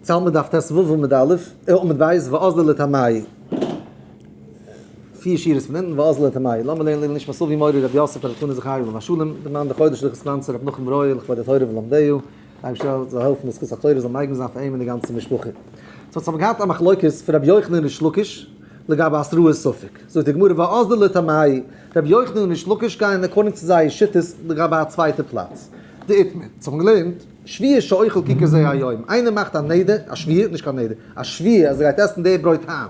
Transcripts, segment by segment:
צלמי דף ט"ו עמוד א', עמוד ב', ואזדא לטעמייהו. פיר שורות פון אונטן, ואזדא לטעמייהו. לאמיר לערנען לעילוי נשמת אבי מורי רבי יוסף רבי חנא זכרי' עליו השלום, דערמאן די חודש לכ' ספאנסער רבי נחום רויעל לכבוד התורה ולומדיה, די אייבערשטער זאל העלפן די זכות התורה זאל מגין זיין פאר אים און די גאנצע משפחה. סאו האט מען געהאט א מחלוקת פון רבי יוחנן און ריש לקיש לגבי התראת ספק. זאגט די גמרא ואזדא לטעמייהו, רבי יוחנן און ריש לקיש גייען according צו זייער שיטות לגבי א צווייטע פלאץ. דאיתמר, אונז האבן געלערנט. שבועה שאוכל ככר זה היום, איינער מאכט א נדר, א שבועה, נישט קיין נדר, א שבועה אז ער גייט עסן די ברויט היינט,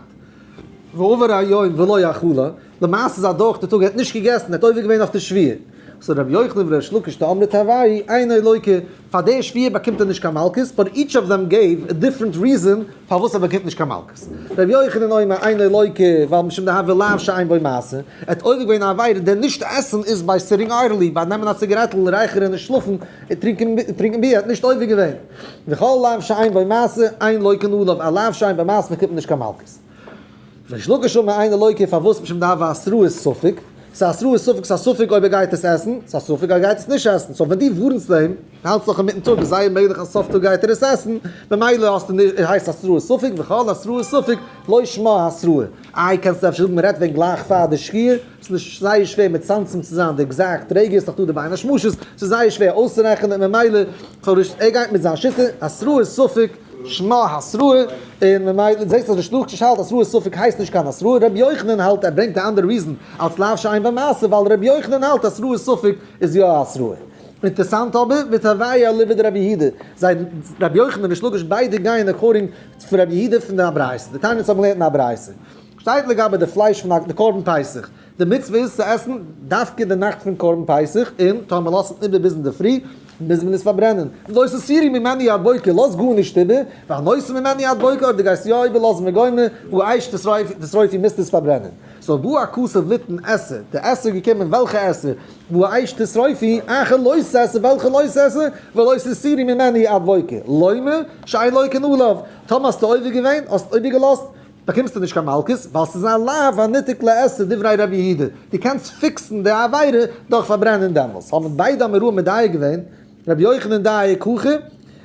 ועבר היום ולא אכלה, למעשה איז אדורך די טאג ער האט נישט געגעסן, ער האט עובר געווען אויף די שבועה. so רבי יוחנן וריש לקיש דאמרי תרוייהו, אינו לוקה, פאר די שבועה באקומט ער נישט קיין מלקות, but each of them gave a different reason פארוואס ער באקומט נישט קיין מלקות. רבי יוחנן אומר אינו לוקה ווייל משום דהוה לאו שאין בו מעשה, ער האט עובר געווען א עבירה, דער נישט עסן איז ביי sitting idly, ביי נעמען א ציגערעטל, רייכערן און שלאפן, טרינקען ביר, ער האט נישט עובר געווען. וכל לאו שאין בו מעשה, אין לוקין עליו, א לאו שאין בו מעשה באקומט מען נישט קיין מלקות. ריש לקיש אומר אינו לוקה פארוואס משום דהוה התראת ספק, ס'איז התראת ספק, ס'איז א ספק אויב ער גייט עס עסן, ס'איז א ספק אויב ער גייט עס נישט עסן, so ווען דו ווארנסט אים, האלטסט נאך אינמיטן טאג איז זייער מעגליך אז סוף טאג גייט ער עס עסן, ממילא האסטו נישט, הייסט התראת ספק, וכל התראת ספק לא שמה התראה. איי קענסטו אפשר זאגן מ'רעדט ווען גלייך פאר די שקיעה, ס'איז נישט זייער שווער מצמצם צו זיין די exact רגע, ס'איז דאך דא די בין השמשות, ס'איז זייער שווער אויסצורעכענען, ממילא ער גייט מיט זיין שיטה, התראת ספק שמה התראה, און ממילא זעסט אז ריש לקיש האלט התראת ספק הייסט נישט קיין התראה, ר' יוחנן האלט ער ברענגט א אנדערע reason אלס לאו שאין בו מעשה ווייל ר' יוחנן האלט התראת ספק איז יא א התראה. אינטערסאנט אבער, ותרוייהו אליבא דרבי יהודה, זיי, רבי יוחנן און ריש לקיש ביידע גייען according פון רבי יהודה פון די ברייתא, דתניא אונז האבן געלערנט אין א ברייתא, שטייט לגבי די פלייש פון די קרבן פסח, די מצוה איז צו עסן דווקא די נאכט פון קרבן פסח, און טאמער לאזט מען איבער ביז אינדערפרי, מוז מען עס פארברענען, לא תותירו ממנו עד בוקר, לאז גארנישט איבער, והנותר ממנו עד בוקר, אויב דו גייסט יא איבערלאזן וגומר, באש תשרפו מוזטו עס פארברענען. so בא הכתוב ליתן עשה, די עשה איז געקומען, וועלכע עשה? באש תשרפו, אחר לא תעשה, וועלכע לא תעשה? ולא תותירו ממנו עד בוקר, לומר שאין לוקין עליו, טאמער האסטו עובר געווען, האסט איבערגעלאזט, באקומסטו נישט קיין מלקות, ווייל ס'איז א לאו הניתק לעשה דברי רבי יהודה, דו קענסט פיקסן די עבירה דורך פארברענען דעמאלס האבן ביידע אמוראים מדייק געווען, רבי יוחנן דייק הכי,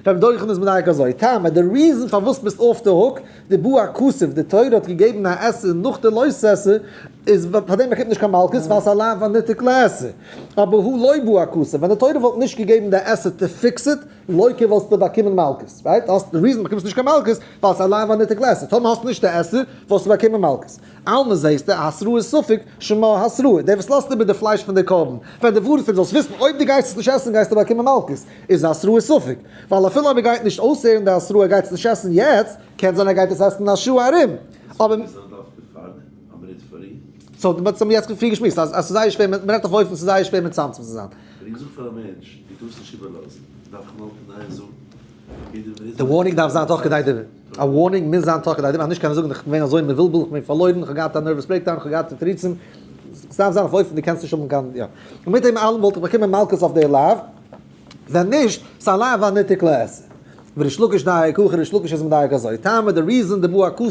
רבי יוחנן איז מדייק אזוי, טעמא, די reason פארוואס ביסט off the hook, דבא הכתוב, די תורה האט געגעבן א עשה נאך די לא תעשה, איז פאר דעם באקומט נישט קיין מלקות, ווייל ס'איז א לאו הניתק לעשה. אבער הא לא בא הכתוב, ווען די תורה וואלט נישט געגעבן די עשה to fix it, לוקה וואלסטו באקומען מלקות, right? האסט די reason באקומסט נישט קיין מלקות, ווייל ס'איז א לאו הניתק לעשה, טאמער האסטו נישט די עשה, וואלסטו באקומען מלקות. אלמא זעסטו, התראת ספק, שמה התראה, דער וואס לאזט איבער די פלייש פון די קרבן, ווען די ווארנסט אים זאלסט וויסן אויב דו גייסט עס נישט עסן גייסטו באקומען מלקות, איז התראת ספק, ווייל אפילו אויב ער גייט נישט אויסהערן די התראה ער גייט עס נישט עסן יעצט, קען זיין ער גייט עס עסן אין א שעה ארום, אבער. so מ'האט יעצט פריער געשמועסט אז ס'איז זייער שווער, מ'רעדט אויף אופן ס'איז זייער שווער מצמצם צו זיין. ווען איך זאג פאר א מענטש דו טארסט נישט איבערלאזן, דארף איך אים האלטן אין איין זאגן יעדע מינוט? די warning דארף זיין תוך כדי דיבור. א warning מוז זיין תוך כדי דיבור, אז נישט קען ער זאגן איך בין געווען אזוי מבולבל, איך בין פארלוירן, איך האב געהאט א nervous breakdown, איך האב געהאט תירוצים. ס'דארף זיין אויף אופן דו קענסט נישט האבן קיין, יא. און מיט דעם אלעם וואלט איך באקומען מלקות אויף די לאו, ווען נישט, ס'איז א לאו הניתק לעשה. וריש לקיש דייק הכי, ריש לקיש איז מדייק אזוי, טעמא די reason דבא הכתוב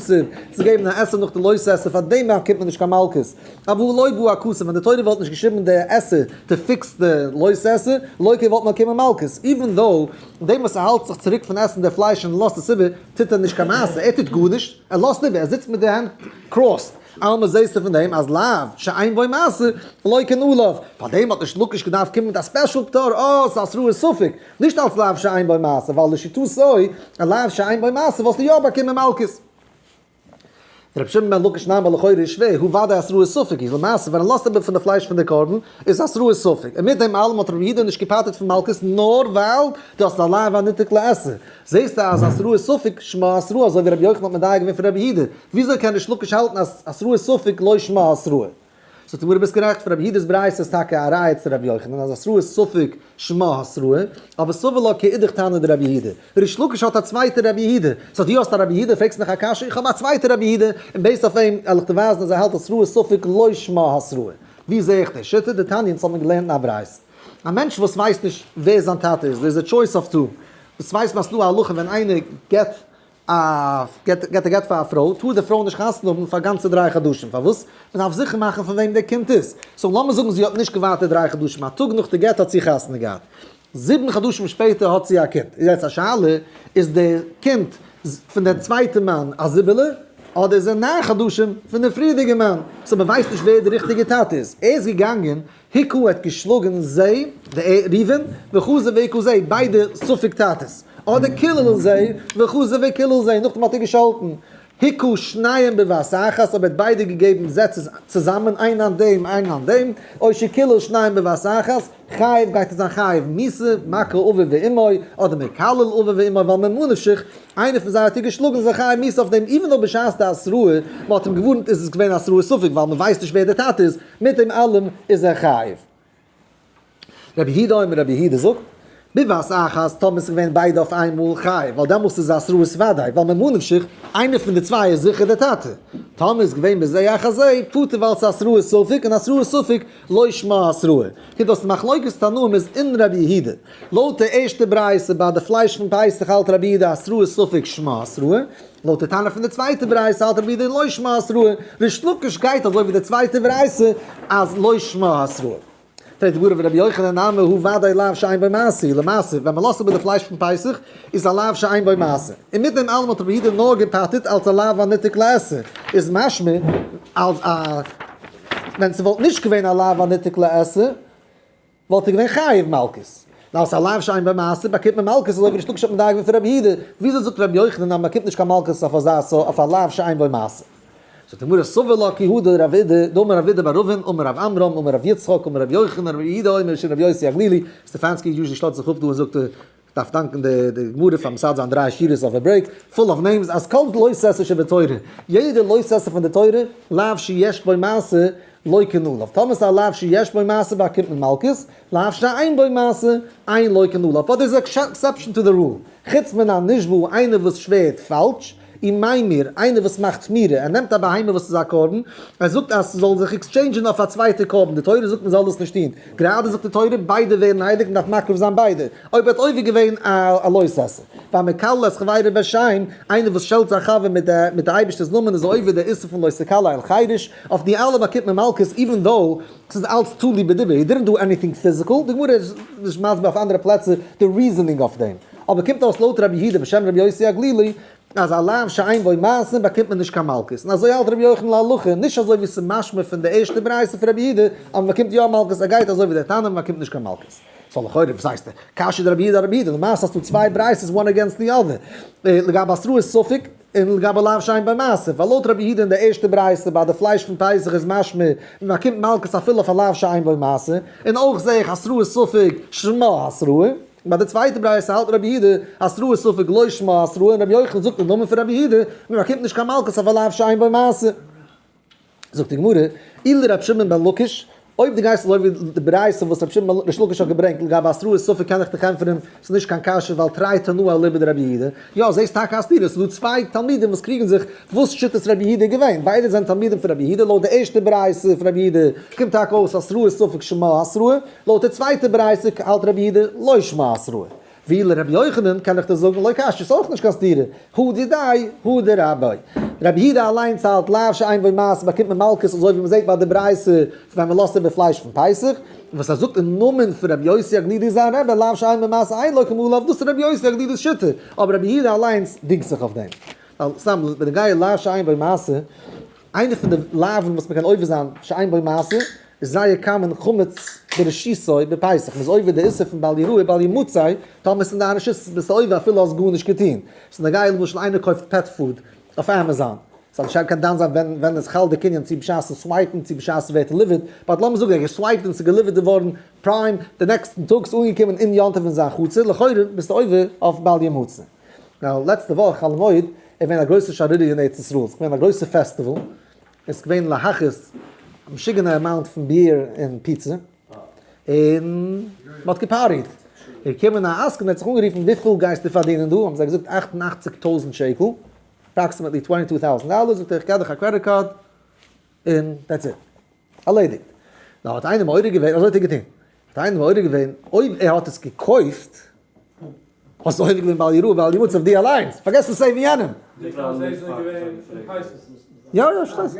צו געבן א עשה נאך די לא תעשה פאר דעם באקומט מען נישט קיין מלקות, אבל לא בא הכתוב ווען די תורה וואלט נישט געשריבן די עשה to fix די לא תעשה, לוקה וואלט מען באקומען מלקות, even though דעם וואס ער האלט זיך צוריק פון עסן די פלייש און לאזט עס איבער טוט ער נישט קיין מעשה, ער טוט גארנישט, ער לאזט איבער, ער זיצט מיט די הענט crossed. אלמא זעהסטו פון דעם אז לאו שאין בו מעשה לוקין עליו, פאר דעם האט ריש לקיש געדארפט קומען מיט א special פטור, אה ס'איז התראת ספק, נישט אלס לאו שאין בו מעשה, ווייל לשיטתו א לאו שאין בו מעשה וואלסטו יא באקומען מלקות. רבי שמעון בן לקיש נמי לכאורה איז שווער, הא ודאי התראת ספק איז, למעשה ווען ער לאזט איבער פון די פלייש פון די קרבן איז התראת ספק, און מיט דעם אלעם האט רבי יהודה נישט געפטר'ט פון מלקות נאר ווייל דו האסט א לאו הניתק לעשה, זעסטו אז התראת ספק שמה התראה אזוי ווי רבי יוחנן האט מדייק געווען פון רבי יהודה, וויאזוי קען ריש לקיש האלטן אז התראת ספק לא שמה התראה? זאגט די גמרא ביסט גערעכט, פון רבי יהודה'ס ברייתא איז טאקע א ראיה צו רבי יוחנן אז התראת ספק שמה התראה, אבער סבר לה כאידך תנא דרבי יהודה. ריש לקיש האט א צווייטע רבי יהודה, so דו האסט א רבי יהודה פרעגסט מיך א קשיא, איך האב א צווייטע רבי יהודה, און based אויף אים וועל איך דיר ווייזן אז ער האלט התראת ספק לא שמה התראה. ווי זעה איך די שיטה? דתניא אונז האבן געלערנט אין א ברייתא. א מענטש וואס ווייסט נישט ווער זיין טאטע איז, there is a choice of two, וואס ווייסט מען אז ס'דא א הלכה ווען איינער געט א גט געט א גט פאר א פרוי, טאר די פרוי נישט חתונה האבן פאר גאנצע דריי חדשים, פארוואס? מען דארף זיכער מאכן פון וועם די קינד איז, so לאמיר זאגן זי האט נישט געווארט די דריי חדשים, א טאג נאך די גט האט זי חתונה געהאט, זיבן חדשים שפעטער האט זי א קינד, איז יעצט א שאלה, איז די קינד. פון דער צווייטע מאן א זיבעלע, אדער איז ער 9 חדשים פון דער פריערדיגע מאן, so מען ווייסט נישט ווער דער ריכטיגער טאטע איז. ער איז געגאנגען, הכהו האט געשלאגן זיי, די ראובן, וחזר והכה זה, ביידע ספק טאטעס, אדער קילל זה, וחזר וקילל זה, נאכדעם האט ער געשאלטן, הכהו שניהם בבת אחת, אבער ער האט ביידע געגעבן זעצעס צוזאמען, איין אן דעם, איין אן דעם, או שקילל שניהם בבת אחת, חייב גייט ער זיין חייב מיתה, מכה אביו ואמו, אדער מקלל אביו ואמו, ווייל ממה נפשך, איינער פון זיי האט איר געשלאגן, איז ער חייב מיתה אויף דעם, even though בשעת די התראה, מען האט אים געווארנט איז עס געווען התראת ספק, ווייל מען ווייסט נישט ווער דער טאטע איז, מיט דעם אלעם איז ער חייב. רבי יהודה אומר, רבי יהודה זאגט, בבת אחת, טאמער ס'איז געווען ביידע אויף איינמאל, חייב, ווייל דעמאלסט איז התראת ודאי, ווייל ממה נפשך, איינער פון די צוויי איז זיכער דער טאטע. טאמער איז געווען בזה אחר זה, פטור ווייל ס'איז התראת ספק, און התראת ספק לא שמה התראה. קומט אויס די מחלוקת תנאים איז אין רבי יהודה. לויט די ערשטע ברייתא ביי די פלייש פון פסח האלט רבי יהודה התראת ספק שמה התראה. לויט די תנא פון די צווייטע ברייתא האלט רבי יהודה לא שמה התראה. ריש לקיש גייט אזוי ווי די צווייטע ברייתא אז לא שמה התראה. פרעגט די גמרא ורבי יוחנן נמי הא ודאי לאו שאין בו מעשה, למעשה ווען מען לאזט איבער די פלייש פון פסח איז א לאו שאין בו מעשה, און מיט דעם אלעם האט רבי יהודה נאר געפטר'ט אלס א לאו הניתק לעשה, איז משמע אז א ווען ס'וואלט נישט געווען א לאו הניתק לעשה וואלט ער געווען חייב מלקות. נאר אלס א לאו שאין בו מעשה באקומט מען מלקות אזוי ווי ריש לקיש האט מדייק געווען פון רבי יהודה, וויאזוי זאגט רבי יוחנן אז מען באקומט נישט קיין מלקות אויף אזא סא אויף א לאו שאין בו מעשה? זאגט די גמרא סבר לה כי הא דרב אידי דאמר רב אידי בר אבין אמר רב עמרם אמר רב יצחק אמר רבי יוחנן רבי יהודה אומר בשם רבי יוסי הגלילי, סטעפאנסקי usually שטעלט זיך אפ דא און זאגט דארף דאנקען די גמרא פאר מסדר זיין דריי שורות אויף א break, full of names, אז כל לא תעשה שבתורה, יעדע לא תעשה פון די תורה, לאו שיש בו מעשה, לוקין עליו, טאמער ס'איז א לאו שיש בו מעשה באקומט מען מלקות, לאו שאין בו מעשה, אין לוקין עליו, but there's exception to the rule, חוץ מן הנשבע איינער וואס שווערט פאלש, וממיר, איינער וואס מאכט תמורה, ער נעמט א בהמה וואס איז א קרבן, ער זאגט אז ס'זאל זיך exchange ען אויף א צווייטע קרבן, די תורה זאגט מ'זאל דאס נישט טון, גראדע זאגט די תורה ביידע ווערן הייליג מ'דארף מקריב זיין ביידע, אויב האט עובר געווען א לא תעשה. והמקלל את חברו בשם, איינער וואס שעלט זיין חבר מיט די מיט די אייבערשטער'ס נאמען איז עובר די איסור פון לא תקלל אל חרש, אויף די אלע באקומט מען מלקות even though ס'איז אלץ תלוי בדיבור, he didn't do anything physical, די גמרא איז נישט מסביר אויף אנדערע פלעצער די reasoning אויף דעם, אבער קומט אויס לויט רבי יהודה בשם רבי יוסי הגלילי אז א לאו שאין בו מעשה באקומט מען נישט קיין מלקות, און אזוי האלט רבי יוחנן להלכה, נישט אזוי ווי ס'איז משמע פון די ערשטע ברייתא פון רבי יהודה אז מ'באקומט יא מלקות, ער גייט אזוי ווי דער תנא מ'באקומט נישט קיין מלקות. so לכאורה וואס הייסט קשיא דרבי יהודה ארבי יהודה, למעשה האסטו צוויי ברייתות one against the other, לגבי התראת ספק און לגבי לאו שאין בו מעשה, ווייל לויט רבי יהודה אין די ערשטע ברייתא ביי די פלייש פון פסח איז משמע מען באקומט מלקות אפילו אויף א לאו שאין בו מעשה, און אויך זעה איך התראת ספק שמה התראה, ביי די צווייטע ברייתא האלט רבי יהודה התראת ספק לא שמה התראה און רבי יוחנן זאגט אין נאמען פון רבי יהודה מען באקומט נישט קיין מלקות אויף א לאו שאין בו מעשה. זאגט די גמרא, אלא רבי שמעון בן לקיש, אויב דו גייסט אזוי ווי די ברייתא וואס רבי שמעון בן ריש לקיש האט געברענגט לגבי התראת ספק קען איך דיך ענטפערן, ס'איז נישט קיין קשיא ווייל תרי תנאי אליבא דרבי יהודה, יא זעסט טאקע א סתירה, ס'איז דא צוויי תלמידים וואס קריגן זיך וואס שיטת רבי יהודה איז געווען, ביידע זענען תלמידים פון רבי יהודה, לויט די ערשטע ברייתא פון רבי יהודה קומט טאקע אויס התראת ספק שמה התראה, לויט די צווייטע ברייתא האלט רבי יהודה לא שמה התראה. ואי לרבי יוחנן קען איך דיר זאגן לא קשיא, ס'איז אויך נישט קיין סתירה, הא דידיה הא דרביה. רבי יהודה אליינס האלט לאו שאין בו מעשה באקומט מען מלקות אזוי ווי מ'זעט ביי די ברייתא ווען מ'לאזט איבער פלייש פון פסח, וואס ער זאגט אין נאמען פון רבי יוסי הגלילי זיין רבי לאו שאין בו מעשה אין לוקין עליו דאס איז רבי יוסי הגלילי'ס שיטה, אבער רבי יהודה אליינס דינגט זיך אויף דעם. ווייל סתם בנוגע לאו שאין בו מעשה, איינע פון די לאווין וואס מ'קען עובר זיין שאין בו מעשה, איז זייער common חמץ ברשותו בפסח, מ'איז עובר די איסור פון בל יראה בל ימצא, טאמער ס'איז אין דיין רשות ביסטו עובר אפילו האסט גארנישט געטון. ס'איז נוגע למשל איינער קויפט pet food אויף Amazon, ס'זאל נישט קיין דן זיין ווען ווען איז חל די קנין צו בשעת'ן swipe ן צו בשעת ס'ווערט delivered, but לאמיר זאגן ער האט גע swipe ט און ס'איז גע delivered געווארן prime די נעקסטן טאג, ס'איז אנגעקומען אין יום טוב אין זיין חצר, לכאורה ביסטו עובר אויף בל ימצא. now לעצטע וואך חול המועד איז געווען א גרויסע שערורי' אין ארץ ישראל, ס'איז געווען א גרויסע פעסטיוואל, עס איז געווען להכעיס א משוגענע amount פון ביר און פיצא, און מען האט גע party ט. איז געקומען א עסקן און האט זיך אנגערופן וויפיל גייסטו פארדינען דא? האבן זיי געזאגט 88,000 שקל, approximately 22,000 דאלער, זאגט ער איך געב דיך א credit card און that's it, ערלעדיגט. נאר האט איינער מעורר געווען, אזוי האט ער געטון, האט איינער מעורר געווען, אויב ער האט עס געקויפט, האסטו עובר געווען בל יראה בל ימצא אויף דיר אליינס, פארגעס פון save ן יענעם. יא יא שטייסט.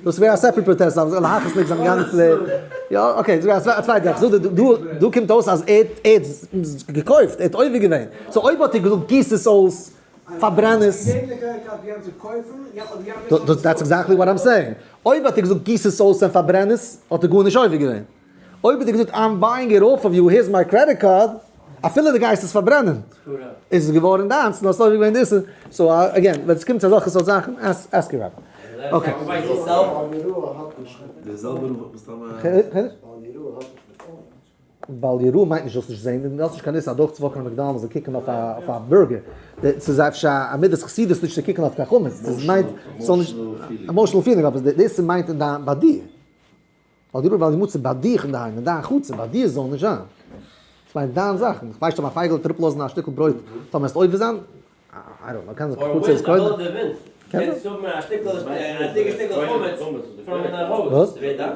דאס ווער א separate פראטעסט, אבער להכעיס זיין גאנצע, יא okay, דאס ווער א צווייטע זאך, דא דא קומט אויס אז ער האט געקויפט, ער האט עובר געווען, so אויב האט ער געזאגט גיס עס אויס, פארברען עס. That's exactly what I'm saying, אויב האט ער געזאגט גיס עס אויס און פארברען עס, האט ער גארנישט עובר געווען. אויב האט ער געזאגט I'm buying it off of you, here's my credit card, אפילו דו גייסט עס פארברענען, איז עס געווארן דיינס, און האסט עובר געווען די איסור. So again, ווען עס קומט צו אזעלכע סארט זאכן, ask your rabbi. Okay. דער זעלבער רב האט מסתמא א. בל יראה מיינט נישט זאלסט נישט זען, דו האסט נישט קיין איסור אדורכצו walk ן אין McDonald's און קוקן אויף א burger, ס'איז אפשר א מידת חסידות נישט צו קוקן אויף קיין חמץ, דאס מיינט ס'זאל נישט, emotional feeling, אבער דאס מיינט אין דיין ביי דיר, בל יראה בל ימצא ביי דיך אינדערהיים, אין דיין חצר, ביי דיר זאל נישט זיין, דאס מיינט דיין זאכן, איך ווייס נישט אויב א פייגל וועט אראפלאזן א שטיקל ברויט טאמער וועסט עובר זיין, I don't know, קען זיין חצר איז קודם. קענסט האבן א שטיקל, א דיקע שטיקל חמץ פון א הויז, ווער דארף?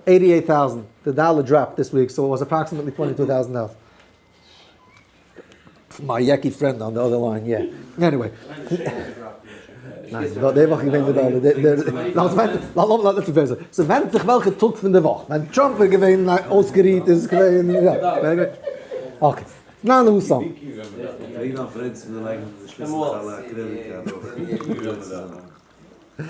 88,000, די dollar dropped this week, so it was approximately 22,000 dollars. My Yeki friend on the other line, yeah. Anyway. ניין, די וואך איז געווען די דאלער. ס'ווענדט זיך וועלכע טאג פון די וואך. ווען טראמפ איז געווען אויסגערוהט איז עס געווען, יא. Okay. ניין הוסאם. פרעג דיין friend צו מיר לייגן די שליסל פאר א credit card אויך.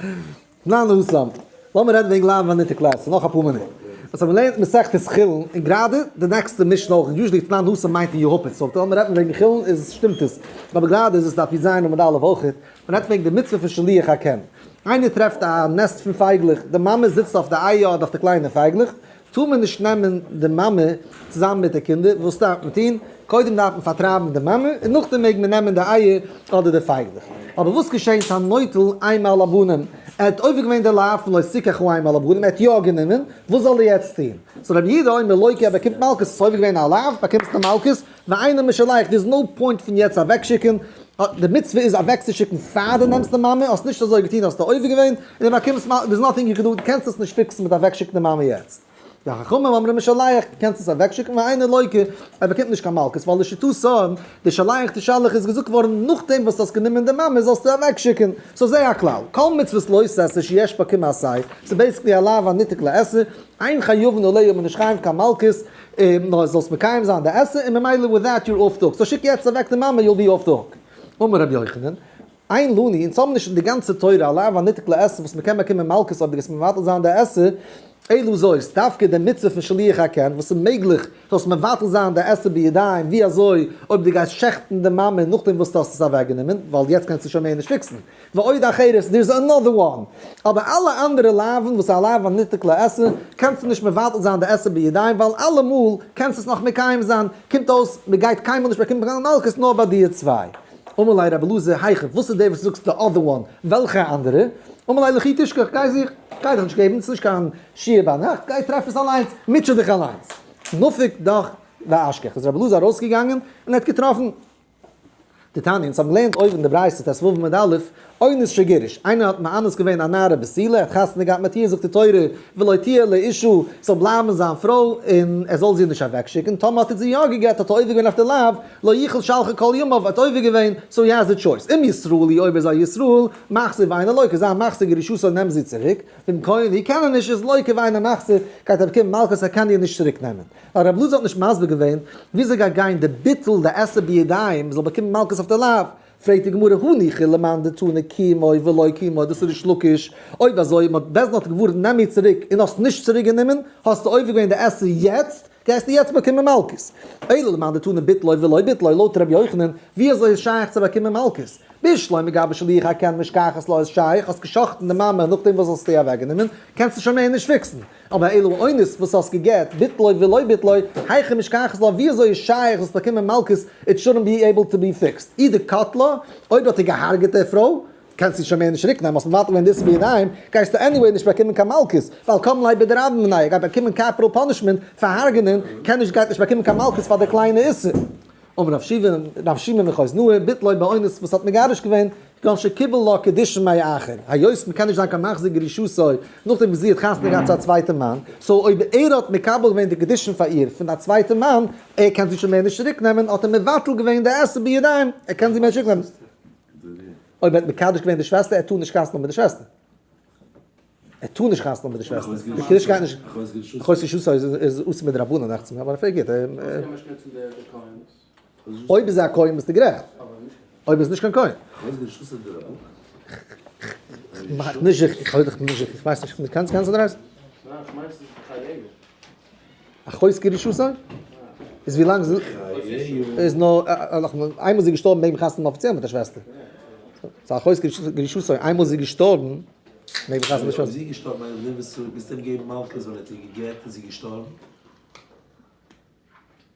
ניין הוסאם. לאמיר רעדן וועגן לאו הניתק לעשה, נאך אפאר מינוט. וואס האבן געלערנט מסכת חולין, און גראדע די נעקסטע משנה אויך, usually תנן התם מיינט אין יהפת, so לאמיר רעדן וועגן חולין איז שטימט עס, אבער גראדע איז עס דף יז עמוד א' אויך, מען רעדט וועגן די מצוה פון שילוח הקן. איינער טרעפט א nest פון פייגלעך, די מאמע זיצט אויף די אייער אדער אויף די קליינע פייגלעך, טאר מען נישט נעמען די מאמע צוזאמען מיט די קינדער, וואס דארף מען טון? קודם דארף מען פארטרייבן די מאמע, און נאכדעם מעג מען נעמען די אייער אדער די פייגלעך. אבער וואס געשענט הנוטל אם על הבנים? ער האט עובר געווען די לאו פון לא תקח האם על הבנים, ער האט יא גענומען, וואס זאל ער יעצט טון? So רבי יהודה אומר לוקה ער באקומט מלקות, האסט עובר געווען א לאו, באקומסטו מלקות, ואינו משלח, there is no point פון יעצט אוועקשיקן, די מצוה איז אוועקצושיקן פאר דו נעמסט די מאמע, האסט נישט אזוי געטון האסטו עובר געווען, און דו באקומסט מלקות, there is nothing you can do, דו קענסט עס נישט fix ן מיט אוועקשיקן די מאמע יעצט. וחכמים אומרים משלח, דו קענסט עס אוועקשיקן ואינו לוקה, ער באקומט נישט קיין מלקות, ווייל לשיטתם, די שלח תשלח איז געזאגט געווארן נאכדעם וואס דו האסט גענומען די מאמע זאלסטו אוועקשיקן, so זה הכלל, כל מצוות לא תעשה שיש בה כמעשה, ס'איז basically א לאו הניתק לעשה, אין חייבין עליה מ'איז נישט חייב קיין מלקות, נאר זאלסט מקיים זיין די עשה, און ממילא with that you're off the hook, so שיק יעצט אוועק די מאמע you'll be off the hook. אמר רבי יוחנן, אין לנו, אונז האבן נישט אין די גאנצע תורה א לאו הניתק לעשה וואס מ'קען באקומען מלקות אויב דו גייסט מבטל זיין די עשה, אלא זאת, דווקא די מצוה פון שילוח הקן וואס איז מעגליך זאלסט מבטל זיין די עשה בידיים, ווי אזוי אויב דו גייסט שעכטן די מאמע נאכדעם וואס דו האסט עס אוועקגענומען, ווייל יעצט קענסטו שוין מער נישט fix ן. ועוד אחרת, there is another one. אבער אלע אנדערע לאוו'ן וואס איז א לאו הניתק לעשה, קענסטו נישט מבטל זיין די עשה בידיים, ווייל אלעמאל קענסטו עס נאך מקיים זיין, קומט אויס מען גייט קיינמאל נישט באקומען קיין מלקות נאר ביי די צוויי. אמר ליה רבי אלעזר, היכא, וואס איז דער וואס זאגסט די other one, וועלכע אנדערע? אמר ליה לכי תשכח, גיי זוך, גיי דיך נישט געבן, ס'איז נישט קיין שיעור ביינאכט, גיי טרעף עס אליינס, מוטשע דיך אליינס. נפק דך ואשכח, איז רבי אלעזר ארויסגעגאנגען און ער האט געטראפן. דתניא, אונז האבן געלערנט אויבן אין די ברייתא ט"ו עמוד א', אונס שגירש, איינער האט מאנס געווען א נערה בתולה, ער האט חתונה געהאט מיט איר, זאגט די תורה, ולא תהיה לאשה, זאל בלייבן זיין פרוי, און ער זאל זי נישט אוועקשיקן, טאמער האט ער זי יא גע'גט, האט ער עובר געווען אויף די לאו, לא יוכל לשלחה כל ימיו, האט עובר געווען, so he has a choice, אם ישראל הוא אויב ער איז א ישראל, מחזיר ואינו לוקה, זיי מחזיר גרושתו נעם זי צוריק, ואם כהן הוא קען ער נישט, איז לוקה ואינו מחזיר, גייט ער באקומען מלקות ער קען איר נישט צוריק נעמען. ווייל רב אלעזר האט נישט מסביר געווען וויאזוי גייט גיין די ביטול די עשה בידיים מ'זאל באקומען מלקות אויף די לאו, פרעגט די גמרא הניחא למאן דתנא קיימו ולא קיימו דאס איז ריש לקיש, אויב אזוי מ'האט בית דין האט געווארנט נעם איר צוריק און האסט נישט צוריק גענומען האסטו עובר געווען די עשה יעצט גייסטו יעצט באקומען מלקות, אלא למאן דתנא ביטלו ולא ביטלו לויט רבי יוחנן ווי אזוי איז שייך צו באקומען מלקות? בשלמא גבי שילוח הקן משכחת לה איז שייך, האסט גע'שחט'ן די מאמע נאכדעם וואס האסטו איר אוועקגענומען קענסטו שוין מער נישט fix ן. אבער אלא אונס וואס האסט גע'גט, ביטלו ולא ביטלו, היכי משכחת לה, ווי אזוי איז שייך זאלסט באקומען מלקות, it shouldn't be able to be fixed. אי דקטלה, אויב האט ער געהארגעט די פרוי, קענסט זי שוין מער נישט צוריק נעמען, האסט מבטל געווען די איסור בידיים, גייסטו anyway נישט באקומען קיין מלקות, ווייל קם ליה בדרבה מיניה, ער גייט באקומען capital punishment פאר הרג'נען, קען נישט גייט נישט באקומען קיין מלקות פאר די קליינע איסור. אמר רב שמעון מחוזנאה, ביטלו באונס וואס האט מגרש געווען, כגון שקיבל לה קידושין מאחר, היות מ'קען נישט זיין קיין מחזיר גרושתו נאכדעם וואס זי האט חתונה געהאט צו א צווייטע מאן, so אויב ער האט מקבל געווען די קידושין פאר איר פון א צווייטע מאן, ער קען זי שוין מער נישט צוריק נעמען, האט ער מבטל געווען די עשה בידיים, ער קען זי מער נישט צוריק נעמען. אויב ער האט מקדש געווען די שוועסטער, ער טאר נישט חתונה האבן מיט די שוועסטער. ער טאר נישט חתונה האבן מיט די שוועסטער. די קידוש גייט נישט. אחות גרושתו איז אסור מדרבנן דאכט זיך מיר, אבער פרעג גוט. אויב איז ער א כהן ביסטו גערעכט. אויב איז נישט קיין כהן. נישט זיכער, איך בין נישט זיכער, איך ווייס נישט, קענסט קענסט אדרעסן? אחות גרושתו? איז ווי לאנג איז נאר איינמאל זי איז געשטארבן מעג מען חתונה האבן אפיציעל מיט א שוועסטער. so אחות גרושתו איינמאל זי איז געשטארבן מעג מען חתונה מיט שוועסטער. זי איז געשטארבן איינמאל ביסטו אים געבן מלקות ווייל ער האט איר גע'גט און זי איז געשטארבן?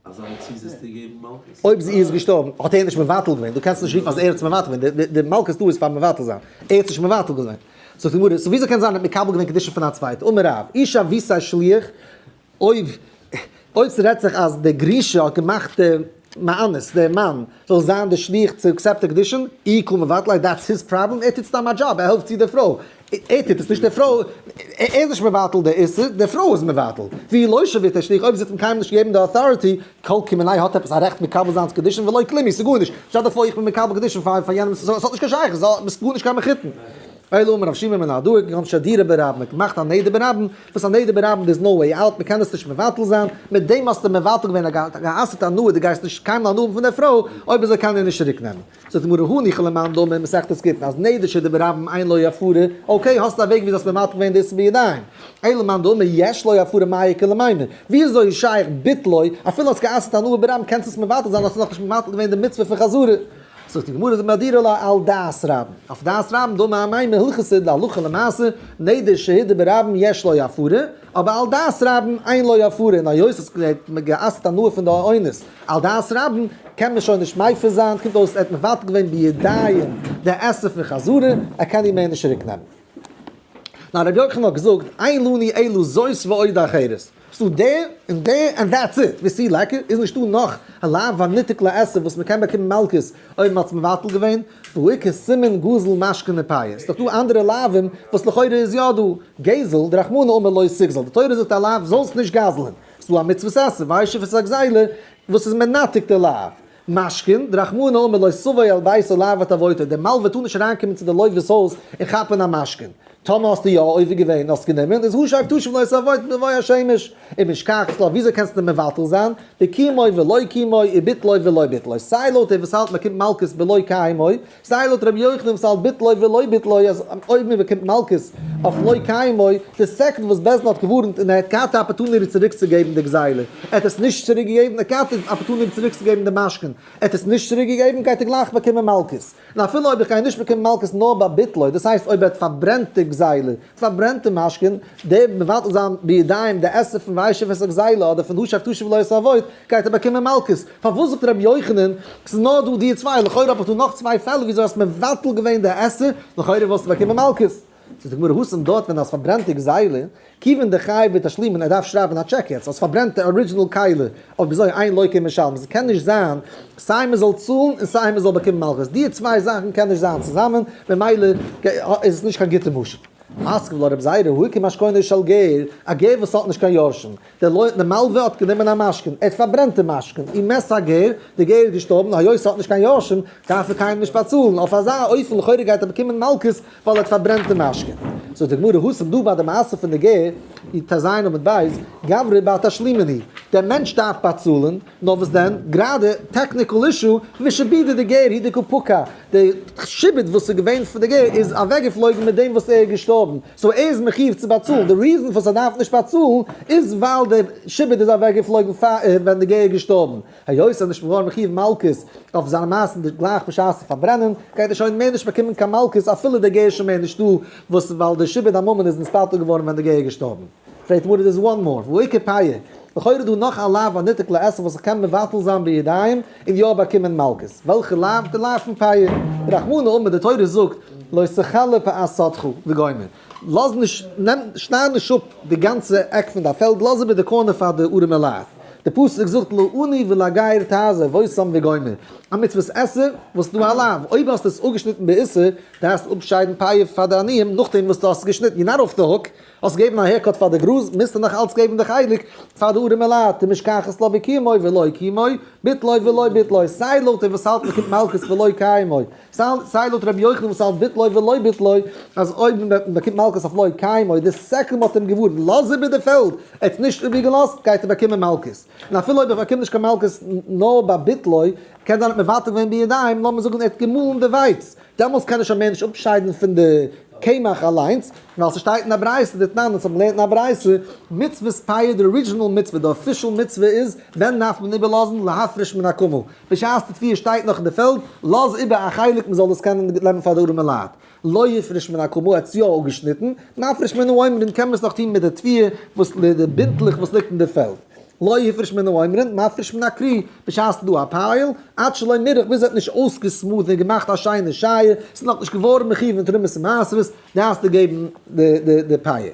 אזא מציאות וועסטו איר געבן מלקות? אויב זי איז געשטארבן האט ער נישט מבטל געווען, דו קענסט נישט רופן אז ער האט עס מבטל געווען, די מלקות דא איז פאר מבטל זיין, ער האט עס נישט מבטל געווען. זאגט די גמרא, so וויאזוי קען זיין ער האט מקבל געווען קידושין פון א צווייטע? אמר רב, אי שויתיה שליח, אויב אויב ס'רעדט זיך אז די גרושה האט געמאכט די מאנס, די מאן, זאל זיין די שליח צו accept די קידושין, איהו קא מבטל ליה, that's his problem, ער טוט סתם א דזשאב, ער העלפט צו די פרוי, ער טוט עס נישט די פרוי, ער איז נישט מבטל די איסור, די פרוי איז מבטל. ואי לא שויתיה שליח, אויב זי האט אים קיינמאל נישט געגעבן די authority, כל כמיניה האט עפעס א רעכט מקבל זיין קידושין ולא כלום, ס'איז גארנישט, שטעל דיך פאר איך בין מקבל קידושין פאר יענעם, ס'האט נישט קיין שייכות, ביסט גארנישט קיין מחותן. אלא אמר רב שימי מנהרדעא, כגון שדירה ברבים, מ'האט געמאכט א נדר ברבים, וואס א נדר ברבים there's no way out, מ'קען עס נישט מבטל זיין, מיט דעם האסטו מבטל געווען א גע'אסר'טע הנאה, דו גייסט נישט קיינמאל הנאה האבן פון דער פרוי, אויב אזוי קען ער נישט צוריק נעמען. זאגט די גמרא הניחא למאן דאמר מסכת גיטין אז נדר שדירה ברבים אין לו הפרה, okay האסטו א וועג ווי דו האסט מבטל געווען דאס בידיים, אלא למאן דאמר יש לו הפרה מאי איכא למימר, וויאזוי איז שייך ביטלו, אפילו האסט גע'אסר'ט הנאה ברבים קענסטו עס מבטל זיין האסטו נאכנישט מבטל געווען די מצוה פון חזרה. זאגט די גמרא דמהדרא לה על דעת רבים, אויף דעת רבים דאמר אמימר הלכתא להלכה למעשה, נדר שהודה ברבים יש לו הפרה, אבער על דעת רבים אין לו הפרה, און היות עס האט גע'אסר'ט הנאה פון די אונס על דעת רבים, קען מען שוין נישט מפר זיין, קומט אויס ער האט מבטל געווען בידיים די עשה פון חזרה, ער קען איר מער נישט צוריק נעמען. נאר רבי יוחנן האט געזאגט, אין לנו אלא זאת ועוד אחרת. ס'דא דער און דער and that's it, ותו ליכא, איז נישטא נאך א לאו הניתק לעשה וואס מ'קען באקומען מלקות אויב מ'האט עס מבטל געווען, והא איכא סימון גזל משכון ופאה, ס'דאך דא אנדערע לאווים וואס לכאורה איז יא דא, גזל, דרחמנא אמר לא תגזול, די תורה זאגט א לאו זאלסט נישט גזל'ן, ס'דא א מצוות עשה, והשיב את הגזילה, וואס איז מנתק די לאו. משכון, דרחמנא אמר לא תבוא אל ביתו להוות עבודתו, דער מלווה טאר נישט אריינקומען צו די לווה'ס הויז און כאפן א משכון. טאמער האסטו יא עובר געווען און האסט גענומען, איז השב תשיב לו את העבוט בבוא השמש. ומשכחת לה, וויאזוי קענסטו מבטל זיין? בקיימו ולא קיימו, וביטלו ולא ביטלו. סיי לויט דער וואס האלט מען באקומט מלקות בלא קיימו, סיי לויט רבי יוחנן וואס האלט ביטלו ולא ביטלו אז אויב מען באקומט מלקות אויף לא קיימו, די second וואס בית דין האט געווארנט און ער האט געהאט די opportunity צוריקצוגעבן די גזילה, ער האט עס נישט צוריקגעגעבן, ער האט געהאט די opportunity צוריקצוגעבן די משכון, ער האט עס נישט צוריקגעגעבן, גייט ער גלייך באקומען מלקות. און אפילו אויב איך גיי נישט באקומען מלקות נאר ביי ביטלו, דאס הייסט אויב ער האט פארברענט די גזילה, פארברענט די משכון, דער מבטל זיין בידיים די עשה פון והשיב את הגזילה אדער פון השב תשיב לו את העבוט, גייט ער באקומען מלקות. פארוואס זאגט רבי יוחנן ס'איז נאר דא די צוויי, לכאורה האב איך דא נאך צוויי פעלער וויאזוי האסט מבטל געווען די עשה, לכאורה וואלסטו באקומען מלקות. זאגט די גמרא התם דארט ווען האסט פארברענט די גזילה, כיוון דחייב בתשלומין ער דארף שרייבען א טשעק יעצט, האסט פארברענט די original כלי, אויב אזוי אין לוקה ומשלם, ס'קען נישט זיין סיי מ'זאל צאלן און סיי מ'זאל באקומען מלקות, די צוויי זאכן קען נישט זיין צוזאמען, ממילא איז עס נישט קיין גוטע משל. מתקיף לה רבי זירא, הא איכא משכונו של גר, א גר וואס האט נישט קיין יורשים, דער לוי' דער מלווה האט גענומען א משכון, ער האט פארברענט דעם משכון, ומת הגר, דער גר איז געשטארבן, היות ער האט נישט קיין יורשים, דארף ער קיינעם נישט באצאלן, אויף אזא אופן לכאורה גייט ער באקומען מלקות ווייל ער האט פארברענט דעם משכון. זאגט די גמרא, התם דא ביי די מעשה פון די גר, י ט ז עמוד ב', גברא בתשלומין הוא, דער מענטש דארף באצאלן, נאר וואס דען, גראדע, technical issue, משעבודא דגר הוא דקא פקע, די שעבוד וואס איז געווען פון די גר איז אוועקגעפלויגן מיט דעם וואס ער איז געשטארבן, so ער איז מחיוב צו באצאלן, די reason פארוואס ער דארף נישט באצאלן איז ווייל די שעבוד איז אוועקגעפלויגן פאר ווען די גר איז געשטארבן, היות ער איז נישט געווארן מחיוב מלקות אויף זיינע מעשים גלייך בשעת'ן פארברענען, גייט ער שוין מער נישט באקומען קיין מלקות אפילו די גר איז שוין מער נישטא, וואס ווייל די שעבוד הממון איז נתבטל געווארן ווען די גר איז געשטארבן. פרעגט די גמרא there's one more, והא איכא פאה, לכאורה איז דא נאך א לאו הניתק לעשה וואס איך קען מבטל זיין בידיים און יא באקומען מלקות, וועלכע לאו? די לאו פון פאה, רחמנא אמר די תורה זאגט לא תכלה פאת שדך וגומר, לאז נישט, נעם, שנייד נישט אפ די גאנצע עק פון דיין פעלד, לאז איבער די corner פאר די ארימע לייט. די פסוק זאגט לעני ולגר תעזוב אותם וגומר, א מצוות עשה וואס איז דא א לאו, אויב האסטו עס אפגעשניטן באיסור, דארפסטו אפשיידן פאה פאר די עניים נאכדעם וואס דו האסט עס געשניטן, you're not off the hook. האסט געגעבן א haircut פאר די גראז, מוזטו נאך אלץ געבן די חלק פאר די ארימע לייט, דמשכחת לה בקיימו ולא קיימו, ביטלו ולא ביטלו, סיי לויט דעם וואס האלט מען קומט מלקות ולא קיימו, סיי לויט רבי יוחנן וואס האלט ביטלו ולא ביטלו, אז אויב מען באקומט מלקות אויף לא קיימו, די second מ'האט אים געווארנט לאז איבער די פעלד, ער האט עס נישט איבערגעלאזט, גייט ער באקומען מלקות. און אפילו אויב ער באקומט נישט קיין מלקות נאר ביי ביטלו, קען זיין ער האט מבטל געווען בידיים, לאמיר זאגן ער האט געמאלן די ווייץ, דעמאלטס קען ער שוין מער נישט אפשיידן פון די קמח אליינס, ווייל ס'שטייט אין א ברייתא, דתנן, אונז האבן געלערנט אין א ברייתא, מצוות פאה, די original מצוה, די official מצוה איז, ווען דארף מען איבערלאזן, להפריש מן הקמל, בשעת די תבואה שטייט נאך אין די פעלד, לאז איבער א חלק מ'זאל עס קענען נעמען פאר די ארימע לייט. לא הפריש מן הקמה, ער האט עס יא אפגעשניטן, מפריש מן העומרים קען מען עס נאך טון מיט די תבואה וואס די בינטלעך וואס ליגט אין די פעלד. לא הפריש מן העומרים, מפריש מן הכרי, בשעת ס'איז דא א pile, עד שלא מירח ביז ער האט נישט אויסגעסמאוט און געמאכט א שיינע שייער, ס'איז נאכנישט געווארן מחיוב אין תרומות און מעשרות, דארפסטו געבן די פאה.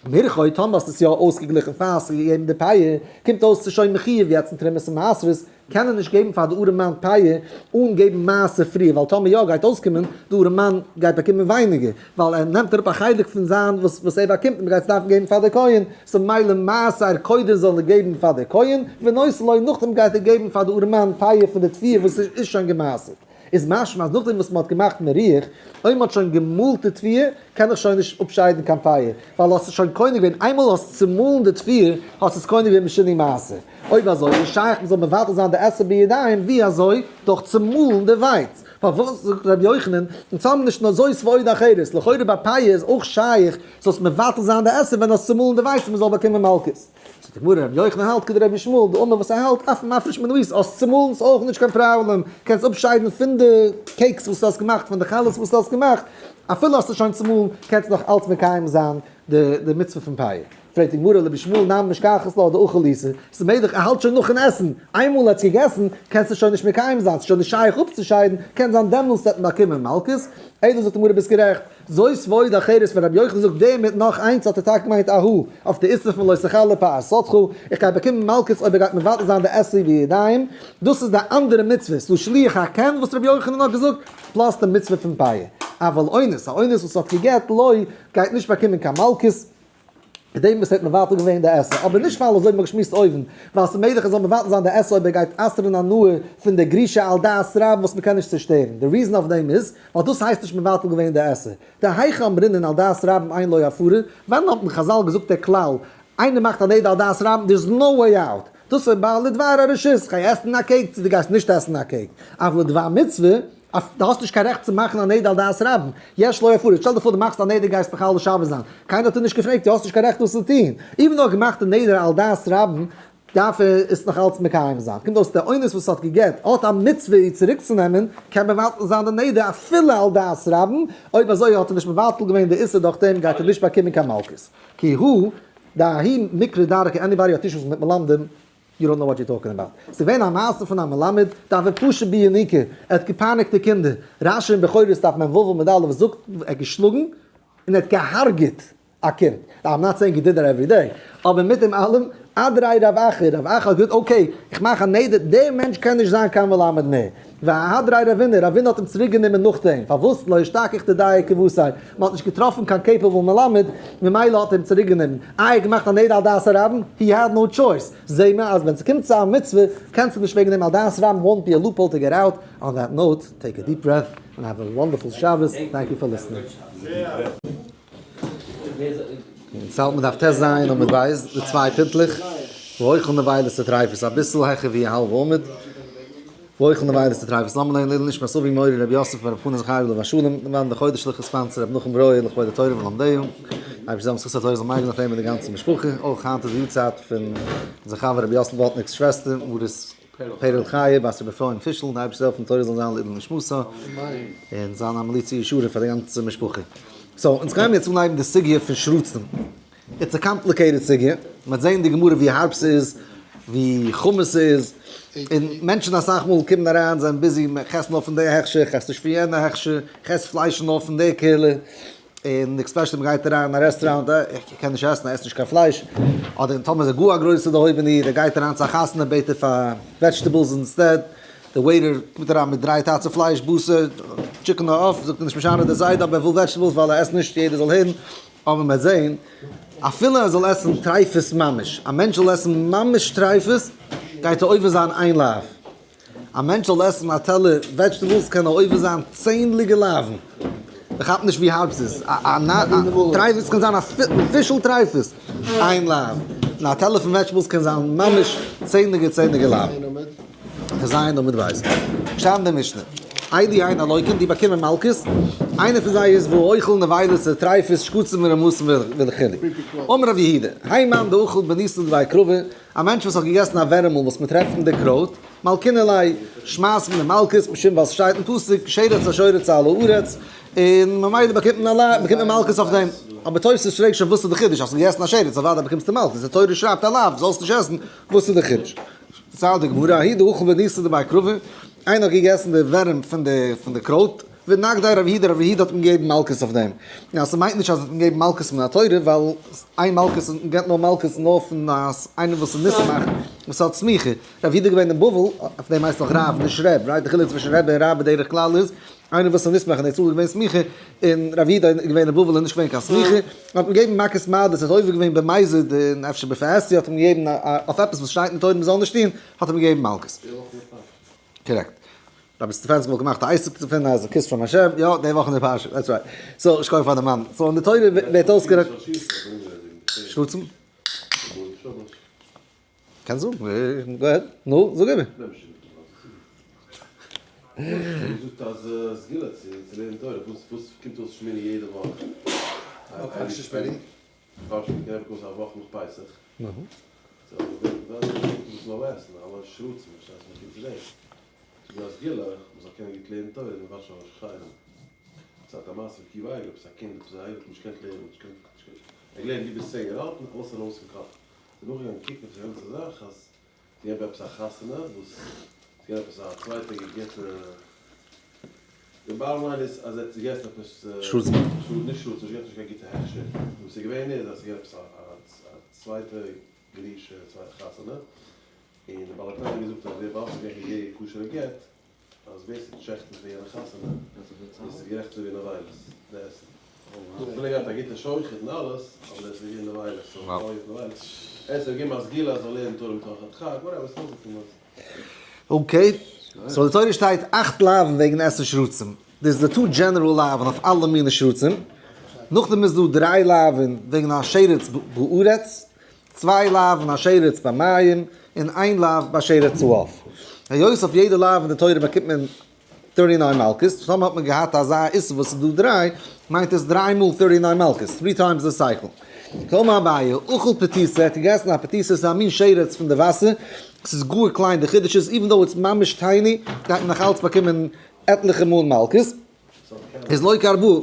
מירחו, טאמער האסטו עס יא אויסגעגליכן פאר האסט געגעבן די פאה, קומט אויס ס'איז שוין מחיוב יעצט אין תרומות און מעשרות, קען ער נישט געבן פאר די ארעמאן פאה אן געבן מעשר פריער, ווייל טאמער יא גייט אויסקומען די ארעמאן גייט באקומען ווייניגער, ווייל ער נעמט אראפ א חלק פון זיין וואס וואס ער באקומט און מ'גייט עס דארפן געבן פאר די כהן, so מילא מעשר קודם זאל ער געבן פאר די כהן, ונותן לו נאכדעם גייט ער געבן פאר די ארעמאן פאה פון די תבואה וואס איז שוין געמעשר'ט. איז משמע אז נאכדעם וואס מ'האט געמאכט מירוח, אויב מ'האט שוין געמאלט די תבואה, קען איך שוין נישט אפשיידן קיין פאה, ווייל האסט עס שוין קונה געווען, איינמאל האסט צומאלן די תבואה, האסט עס קונה געווען בשינוי מעשר. אויב אזוי איז שייך מ'זאל מבטל זיין די עשה בידיים, ווי אזוי? דורך צומאלן די ווייץ. פארוואס זאגט רבי יוחנן, אונז האבן נישט נאר זאת ועוד אחרת, לכאורה ביי פאה איז אויך שייך זאלסט מבטל זיין די עשה ווען האסט צומאלן די ווייץ און מ'זאל באקומען מלקות. זאגט די גמרא, רבי יוחנן האלט כדרבי ישמעאל, דאמר וואס ער האלט, אף מפריש מן העיס, האסט צומאלן איז אויך נישט קיין פראבלעם, קענסט אפשיידן פון די cakes וואס דו האסט געמאכט, פון די חלות וואס דו האסט געמאכט, אפילו האסט עס שוין צומאלן, קענסטו נאך אלץ מקיים זיין די מצוה פון פאה. פרעגט די גמרא לרבי ישמעאל נמי משכחת לה דאכל איתא, ס'איז מעגליך ער האלט שוין נאכן עסן, איינמאל ער האט געגעסן קענסטו שוין נישט מקיים זיין, ס'איז שוין נישט שייך אפצושיידן, קען זיין דעמאלסט וועט מען באקומען מלקות, אלא זאגט די גמרא ביסט גערעכט, זאת ועוד אחרת ווען רבי יוחנן זאגט דער מיט נאך איינס האט ער טאקע געמיינט אהא, אויף די איסור פון לא תכלה פאת שדך, איך גיי באקומען מלקות אויב ער גייט מבטל זיין די עשה בידיים, דאס איז די אנדערע מצוה, ס'דא שילוח הקן וואס רבי יוחנן האט געזאגט, plus די מצוה פון פאה. אבל אונס, א אונס וואס האט גע'גט לא, גייט נישט באקומען קיין מלקות, מיט דעם וואס ער האט מבטל געווען די עשה, אבער נישט ווייל אזוי האט מען געשמועסט אויבן, ווייל ס'איז מעגליך ער זאל מבטל זיין די עשה אויב ער גייט אסר'ן הנאה פון די גרושה על דעת רבים וואס מ'קען נישט צושטערן, די reason אויף דעם איז, ווייל דאס הייסט נישט מבטל געווען די עשה. דהיכא אמרינן על דעת רבים אין לו הפרה, ווען האט מען חזל געזאגט דער כלל, איינער מאכט א נדר על דעת רבים, there is no way out, דאס איז ביי לדבר הרשות, כ'גיי עסן א cake צו דו גייסט נישט עסן א cake, אבל לדבר מצוה, דו האסט נישט קיין רעכט צו מאכן א נדר על דעת רבים, יש לו הפרה, שטעל דיר פאר דו מאכסט א נדר גייסט מחלל שבת זיין, קיינער האט דיר נישט געפרעגט, דו האסט נישט קיין רעכט דאס צו טון, even though געמאכט די נדר על דעת רבים, דארף ער עס נאך אלץ מקיים זיין, קומט אויס דער אונס וואס האט גע'גט האט א מצוה איר צוריקצונעמען, קען מבטל זיין די נדר אפילו על דעת רבים, אויב אזוי האט ער נישט מבטל געווען די איסור דורך דעם גייט ער נישט באקומען קיין מלקות. כי הא דההיא מקרא דרכא anybody האט אישוס מיט מלמדים, you don't know what you talking about. ס'איז געווען א מעשה פון א מלמד, דהוה פשי בהו ינוקי, ער האט געפייניגט די קינדער, רשי אין בכורות דף מ"ו עמוד א' זאגט, ער האט געשלאגן און ער האט געהארגעט א קינד, I'm not saying he did that every day, אבער מיט דעם אלעם, אדרי רב אחא, רב אחא האט געזאגט okay, איך מאך א נדר, דער מענטש קען נישט זיין קיין מלמד מער, ואהדריה רבינא, רבינא האט אים צוריק גענומען נאכדעם, פארוואס לא אשתכח דידיה כוותיה, מען האט נישט געטראפן קיין capable מלמד, ממילא האט ער אים צוריק גענומען, איי ער האט געמאכט א נדר על דעת הרבים, he had no choice, זעה מיר אז ווען ס'קומט צו א מצוה, קענסטו נישט וועגן דעם על דעת רבים won't be a loophole to get out, on that note, take a deep breath, and have a wonderful שבת, thank you for listening. אונז האלט מען דף טז עמוד ב', די צוויי פינטלעך, והאוכל נבילות וטריפות, אביסל העכער ווי א האלבע עמוד. והאוכל נבילות וטריפות, לאמיר לערנען לעילוי נשמת אבי מורי רבי יוסף ברב חנא זכרי' עליו השלום, למען די חודש'ליכע sponsor רבי נחום ברויער לכבוד התורה ולומדיה, אייבערשטער זאל זכות התורה זאל מגין זיין אויף אים און די גאנצע משפחה, אויך היינט איז די יארצייט פון אונזער חבר רבי יוסל וואלטניק'ס שוועסטער מרת פערל חיה בת רבי אפרים פישל, די אייבערשטער זאל העלפן תורה זאל זיין לעילוי נשמתה און זיין א מליצה ישרה פאר די גאנצע משפחה. so אונז גיימיר יעצט אנהייבן די סוגיא פון שרצים. it's a complicated סוגיא, מ'וועט זען אין די גמרא ווי הארב ס'איז, ווי חמור ס'איז, און מענטשן אסאך מאל קומען אריין זענען busy, מ'עסט נאר פון די הכשר, כ'עס נישט פון יענע הכשר, כ'עס פלייש נאר פון די קהילה, און especially מ'גייט אריין אין א רעסטוראנט, איך קען נישט עסן, איך עס נישט קיין פלייש, אדער טאמער איז ער גאר א גרויסע דערהויבענע איד, ער גייט אריין צו א חתונה בעט ער פאר vegetables instead, די waiter קומט אריין מיט דריי טאצן פלייש, בשר, chicken און עוף, זאגט ער נישט משנה די זיידע אבער ער וויל vegetables ווייל ער עסט נישט, יעדער זאל הערן. אבער מ'וועט זעהן אפילו ער זאל עסן טרייפות ממש, א מענטש זאל עסן ממש טרייפות, גייט ער עובר זיין איין לאו. א מענטש זאל עסן א טעלער vegetables קען ער עובר זיין צענדליגע לאוו'ן. איך כאפ נישט ווי הארב ס'איז. טרייפות קען זיין א פישל טרייפות, איין לאו. און א טעלער פון vegetables קען זיין ממש צענדליגע צענדליגע לאוו'ן. זיין עמוד בית. שטייט אין די משנה. אלו הן הלוקין, די באקומען מלקות, איינער פון זיי איז והאוכל נבילות וטריפות שקצים ורמשים וכו'. אמר רב יהודה, האי מאן דאכל בניסא דבי כרבא, א מענטש וואס האט געגעסן א ווערעמל וואס מען טרעפט אין די קרויט, מלקין עליה, שמייסט מען אים מלקות, משום ווייל ס'שטייט אין פסוק, שרץ השורץ על הארץ, און ממילא באקומט מען א באקומט מען מלקות אויף דעם. אבער תוס' פרעגט שוין וואס איז די חידוש, האסט געגעסן א שרץ אוודאי באקומסטו מלקות, די תורה שרייבט א לאו, זאלסט נישט עסן, וואס איז די חידוש? פארציילט די גמרא, ההוא דאכל בניסא דבי כרבא, איינער האט געגעסן די ווערים פון די פון די קרויט, ונגדיה רב יהודה, רב יהודה האט אים געגעבן מלקות אויף דעם. יא, ס'מיינט נישט אז ער האט אים געגעבן מלקות מן התורה, ווייל איין מלקות, מ'געבט נאר מלקות נאר פון איינער וואס איז נסמך, וואס האט סמיכה. רב יהודה איז געווען אין בבל, אויף דעם הייסט נאך רב, נישט רב, right? די חילוק צווישן רבי און רב בדרך כלל איז, איינער וואס איז נסמך אין ארץ ישראל איז געווען סמיכה, און רב יהודה איז געווען אין בבל איז נישט געווען קיין סמיכה, האט מען געגעבן מכות מרדות, ער האט עובר געווען במזיד און אפשר בפרהסיא האט מען געגעבן אויף עפעס וואס שטייט אין תורה מען זאל נישט טון, האט מען געגעבן מלקות. קארעקט. רבי סטעפאנסקי וואלט געמאכט א עסק דערפון אז א kiss from השם, יא, די וואך אין די פרשה, that's right. So, שכוח פאר די מאן. So אין די תורה ווערט אויסגערעדט. שרצים? קענסט זאגן, go ahead, נו, זאג איבער. געזאגט אז סגולה צו לערנען תורה, וואס וואס קומט אויס שמיני יעדע וואך? פרשת שמיני? פרשת שמיני קומט אויס א וואך נאך פסח. נו. so וואס זאל מען עסן? אלע שרצים, פארשטייסט וואס קומט צו דעם? ס'איז דא א סגולה מ'זאל קענען גוט לערנען תורה, און וואטשן אויף שכנים. ס'האט א מעשה ווי קיווע אייגער, עפעס א קינד, עפעס א איד האט נישט געקענט לערנען, נישט געקענט, ער האט געלערנט ווי ביז 10 יאר אלט און אלעס ארויס פון קאפ. איז נאכגעגאנגען קוקן אויף די גאנצע זאך אז ס'איז געווען ביי עפעס א חתונה וואס ס'איז געווען עפעס א צווייטע געגעטע, די bottom line איז אז ער האט געגעסן עפעס שרצים. נישט שרצים, נישט געגעסן נישט קיין גוטע הכשר, וואס ס'איז געווען איז אז ס'איז געווען עפעס א צווייטע גרישע צווייטע חתונה, און די בעל התניא האט געזאגט אז וויבאלד ס'איז געווען געהעריגע כשר'ע גט, אז ווער ס'טוט שעכטן פאר יענע חתונה איז גערעכט אזוי ווי נבילות די עסן. אפילו געהאט א גוטע שוחט און אלעס, אבער עס איז געווען נבילות, so אלע געווען נבילות. עס האט געגעבן א סגולה אז זאל לערנען תורה מתוך הדחק, whatever, ס'איז אויסגעקומען אז. Okay, so די תורה שטייט אכט לאוו'ן וועגן עסן שרצים. דאס איז די two general לאוו'ן אויף אלע מיני שרצים. נאכדעם איז דא דריי לאוו'ן וועגן א שרץ בארץ, צוויי לאוו'ן א שרץ במים, און איין לאו ביי שרץ העוף. היות אויף יעדע לאו אין די תורה באקומט מען 39 מלקות, טאמער האט מען געהאט אזא איסור וואס איז דא דריי, מיינט עס דריי מאל 39 מלקות, three times the cycle. אמר אביי, אכל פתיתא, ער האט געגעסן א פתיתא, ס'איז א מין שרץ פון די וואסער, ס'איז גאר קליין, די חידוש איז, even though it's ממש tiny, גייט מען נאך אלץ באקומען עטליכע מאל מלקות. איז לוקה ארבעה,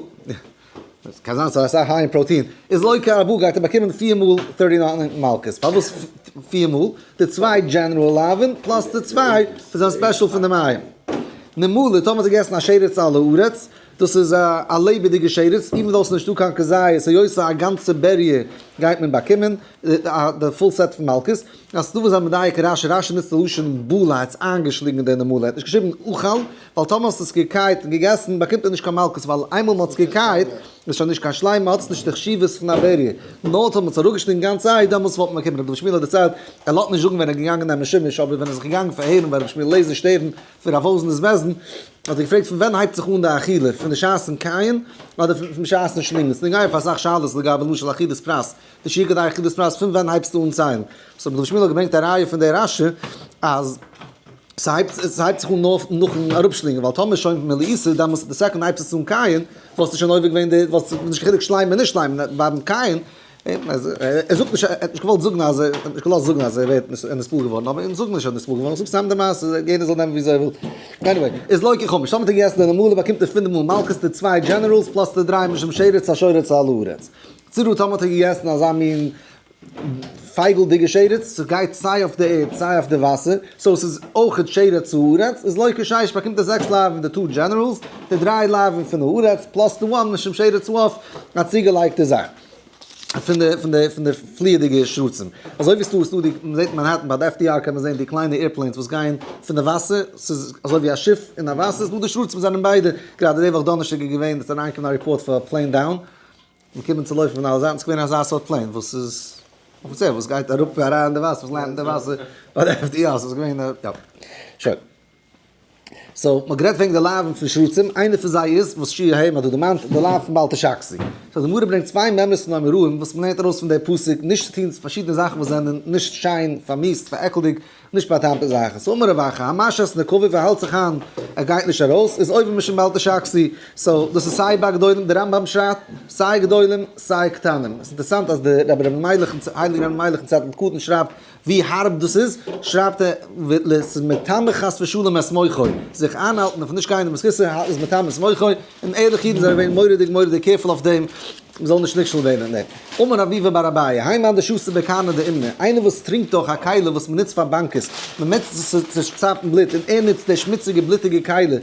קען זיין ס'איז אסאך high אין protein, איז לוקה ארבעה גייט ער באקומען פיר מאל 39 מלקות, פארוואס פיר מאל? די צוויי general לאווין plus די צוויי וואס זענען special פון די מים. נמלה, טאמער האט ער געגעסן א שרץ על הארץ, דאס איז א לעבעדיגע שרץ, even though ס'איז נישטא קיין כזית, היות ס'איז א גאנצע בריה גייט מען באקומען די full set פון מלקות. אז ס'דא וואס זענען מדייק רשי, רשי נוצט די לשון בלע, ער האט עס איינגעשלינגען די נמלה, ער האט נישט געשריבן אכל, ווייל טאמער האסטו עס געקייט און געגעסן באקומט מען נישט קיין מלקות, ווייל איינמאל מ'האט עס געקייט איז שוין נישט קיין שלימה, האט עס נישט די חשיבות פון א בריה, נאר טאמער מ'האט עס אראפגעשלינגען גאנץ איי, דעמאלטס וואלט מען באקומען. רבי דוד שמואל האט דערציילט, ער לאזט נישט זאגן ווען ער איז געגאנגען נעמען שימוש, אבער ווען ער איז זיך געגאנגען פארהערן ביי רבי שמואל לעזער שטערן פון רב וואזנער'ס בית דין, האט ער געפרעגט פון ווען הייבט זיך אן די אכילה, פון די שעת'ן קייען אדער פון שעת'ן שלינגען? ס'איז נוגע פאר אסאך שאלות לגבי למשל אכילת פרס, די שיעור כדי אכילת פרס פון ווען הייבסטו אן ציילן? so רבי שמואל האט געברענגט א ראיה פון די רשי אז ס'הייבט ס'הייבט זיך אן נאר נאכן אראפשלינגען ווייל טאמער שוין מלעיסה דאמאלס די second הייבסט עס אן קייען וואלסטו שוין עובר געווען די וואלסט נישט קיין חילוק שליימען נישט שליימען ביים קייען ער זאגט נישט ער האט נישט געוואלט זאגן אז ער האט נישט געלאזט זאגן אז ער ווערט נספל געווארן אבער אונז זאגן נישט אז נספל געווארן זאג סתם די מעשה יעדער זאל נעמען וויאזוי ער וויל anyway איז לוקה חמש טאמער האט ער געגעסן די נמלה באקומט ער פינף מאל מלקות די צוויי generals plus די דריי משום שרץ השורץ על הארץ. צרו טאמער האט ער געגעסן אזא מין פייגלדיגע שרץ, ס'גייט סיי אויף די ערד סיי אויף די וואסער, so ס'איז אויכעט שרץ הארץ, איז לוקה שש באקומט ער זעקס לאווין די two generals, די דריי לאווין פון הארץ, plus די one משום שרץ העוף, א צוגעלייגטע זאך פון די פון די פון די פליעדיגע שרצים. אזוי ווי ס'דא ס'דא די, מ'זעט אין מאנהעטן ביי די FDR קען מען זען די קליינע airplanes וואס גייען פון די וואסער, ס'איז אזוי ווי א שיף אין א וואסער, ס'דא די שרצים זענען ביידע, גראדע די וואך דאנערשטאג איז געווען, ס'איז אריינגעקומען א report פאר plane down. מ'קומען צו לויפן פון אלע זייטן, ס'איז געווען אזא סארט plane וואס איז אפיציעל וואס גייט אראפ אריין אין די וואסער, וואס land ט אין די וואסער ביי די FDR, ס'איז געווען יא. שוין. so מ'האט גערעדט וועגן די לאווין פון שרצים, איינער פון זיי איז וואס שיעור ה' האט דא דערמאנט, די לאו פון בל תשקצו. so די גמרא ברענגט צוויי מימרות פון אמוראים וואס מ'לערנט ארויס פון די פסוק נישט צו טון פארשידענע זאכן וואס זענען נישט שיין, פארמיאוסט, פארעקלדיג, נישט בא'טעמ'טע זאכן. so אמר רב אחא, המשהה את נקביו, ער האלט זיך איין, ער גייט נישט ארויס, איז עובר משום בל תשקצו. so דאס איז סיי ביי גדולים, די רמב ם שרייבט, סיי גדולים סיי קטנים. עס איז אינטערעסאנט אז די רבי ר' מיילעך, הייליגער רבי מיילעך אין צעטל קטן שרייבט ווי הארב דאס איז, שרייבט ער, ס'איז מטמא חס ושלום את מוחו, זיך איינהאלטן אויף נישט גיין אין בית הכסא איז מטמא את מוחו, און ערליכע אידן זענען געווען מורא'דיג מורא'דיג careful אויף דעם, מ'זאל נישט נכשל ווערן אין דעם. אמר רב ביבי בר אביי, האי מאן דשתי בכרנא דאומנא, איינער וואס טרינקט דורך א כלי וואס מ'נוצט פאר באנקעס, מ'נוצט עס צו צאפן בלוט, און ער נוצט די שמוציגע בלוטיגע כלי,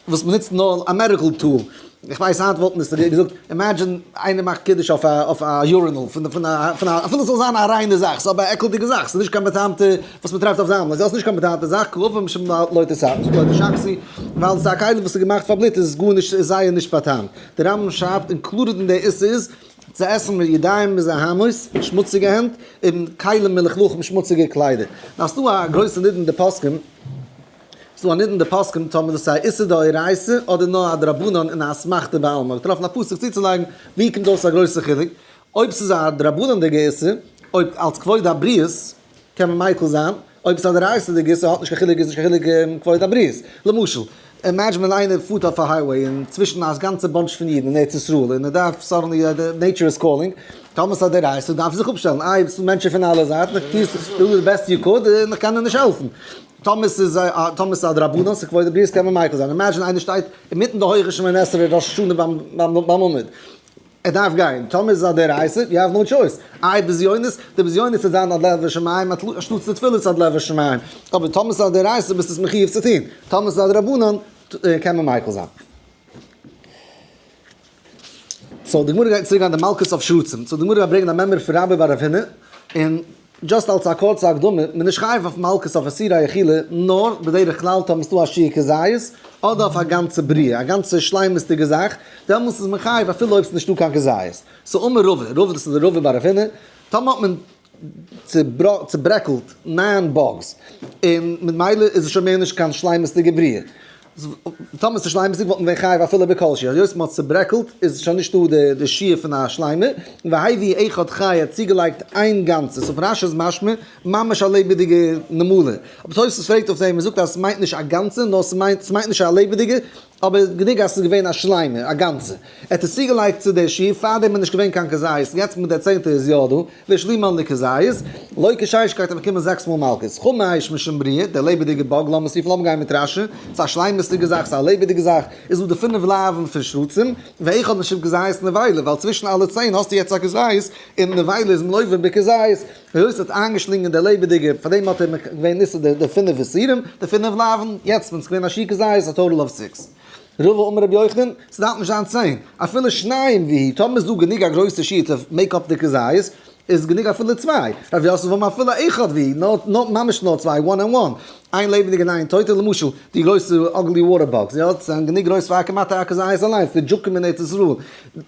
וואס מ'נוצט נאר א medical tool, איך ווייס היינט וואלט מען עס געזאגט, imagine איינער מאכט קידוש אויף א אויף א urinal פון פון א פון א אפילו ס'זאל זיין א ריינע זאך, ס'איז אבער א עקלדיגע זאך, ס'איז נישט קיין בא'טעמ'טע וואס מ'טרעפט אויף זאמלען, ס'איז נישט קיין בא'טעמ'טע זאך, קרוב משום לא תשקצו, ווייל ס'איז א כלי וואס איז געמאכט פאר בלוט איז עס גארנישט איז זייער נישט בא'טעמ'ט. דער רמב ם שרייבט און קלארער אין די איסור איז צו עסן מיט ידיים מזוהמות, שמוציגע הענט, און כלים מלוכלכים, שמוציגע קליידער. נאר ס'דא א גרויסע נידון אין די פוסקים. ס'דא א נידון אין די פוסקים טאמער דאס איז א איסור דאורייתא אדער נאר א דרבנן און א אסמכתא בעלמא. געטראפן א פסוק צוצולייגן, ווי קומט אויס א גרויסע חילוק? אויב ס'איז א דרבנן'דיגע איסור, אויב אלס כבוד הבריות קען מען מיקל זיין, אויב ס'איז א דאורייתא'דיגע איסור האט נישט קיין חילוק איז נישט קיין חילוק כבוד הבריות. למשל, imagine ווען איינער פארט אויף א highway און צווישן א גאנצע bunch פון אידן אין ארץ ישראל און ער דארף suddenly the nature is calling, טאמער ס'איז א דאורייתא דארף ער זיך אפשטעלן, איי ס'דא מענטשן פון אלע זייטן, איך טו עס, do the best you could און איך קען דיר נישט העלפן. טאמער ס'איז א טאמער ס'איז א דרבנן ס'איז כבוד הבריות קען מען מיקל זיין. imagine איינער שטייט אינמיטן די הויכע שמונה עשרה ראש השנה ביים ביים עמוד. ער דארף גיין. טאמער איז א דאורייתא, you have no choice. איי בזיונות? די בזיונות איז זיין עד לעבר שמים, אנשטאטס די תפילות עד לעבר שמים. אבער טאמער ס'איז א דאורייתא ביסטו עס מחיוב צו טון. טאמער ס'איז א דרבנן קען מען מיקל זיין. so די גמרא גייט צוריק גיין די מלקות אויף שרצים. so די גמרא גייט ברענגען א מימרא פון רבה בר רב הונא, און just אלס א קורצע הקדמה, מען איז נישט חייב אויף מלקות אויף איסורי אכילה, נאר בדרך כלל טאמער ס'דא א שיעור כזית, אדער אויף א גאנצע בריאה, א גאנצע שלימות'דיגע זאך, דעמאלס איז מען חייב אפילו אויב ס'איז נישטא קיין כזית. so אמר רבא, רבא דאס איז די רבא בר רב הונא, טאמער האט מען צוברעקלט ניין bugs, און ממילא איז עס שוין מער נישט קיין שלימות'דיגע בריאה. טאמער ס'איז שלימות'דיג וואלט מען געווען חייב אפילו בכל שהוא, היות מ'האט צוברעקלט איז שוין נישטא די שיעור פון א שלימה, והביא אחד חי האט צוגעלייגט איין גאנצע, so פון רש י איז משמע ממש א לעבעדיגע נמלה, אבער תוספות פרעגט אויף דעם און זאגט אז ס'מיינט נישט א גאנצע נאר ס'מיינט ס'מיינט נישט א לעבעדיגע, אבער גענוג אז ס'איז געווען א שלימה, א גאנצע. ער האט עס צוגעלייגט צו די שיעור, פארדעם איז נישט געווען קיין כזית, יעצט מיט די צענטע איז יא דא, והשלימן לכזית, לוקה שש גייט ער באקומען זעקס מאל מלקות, חמש משום בריאה, דער לעבעדיגער bug, לאמיר עס רופן, לאמיר גיין מיט רש י, ס'איז א שלימות'דיגע זאך, ס'איז א לעבעדיגע זאך, איז דא די פינף לאווין פון שרצים, ואחד משום כזית נבילה, ווייל צווישן אלע צען האסטו יעצט א כזית, און נבילה איז מלווה בכזית, היות ער האט איינגעשלינגען דער לעבעדיגער, פאר דעם האט ער געווען ניסה די פינף איסורים, די פינף לאווין, יעצט ווען ס'איז געווען א שיעור כזית, א total of six. רבא אמר רבי יוחנן, ס'דארף נישט זיין צען, אפילו שניים והוא, טאמער איז דא גענוג א גרויסע שיעור to make up די כזית, איז גענוג אפילו צוויי. רב יוסף אמר אפילו אחד והוא, נאר ממש נאר צוויי, one and one, איין לעבעדיגע און איין טויטע, למשל די גרויסע ugly water bugs, יא, זענען גענוג גרויס פאר כמעט א כזית אליינס, די דזשוקים אין ארץ ישראל,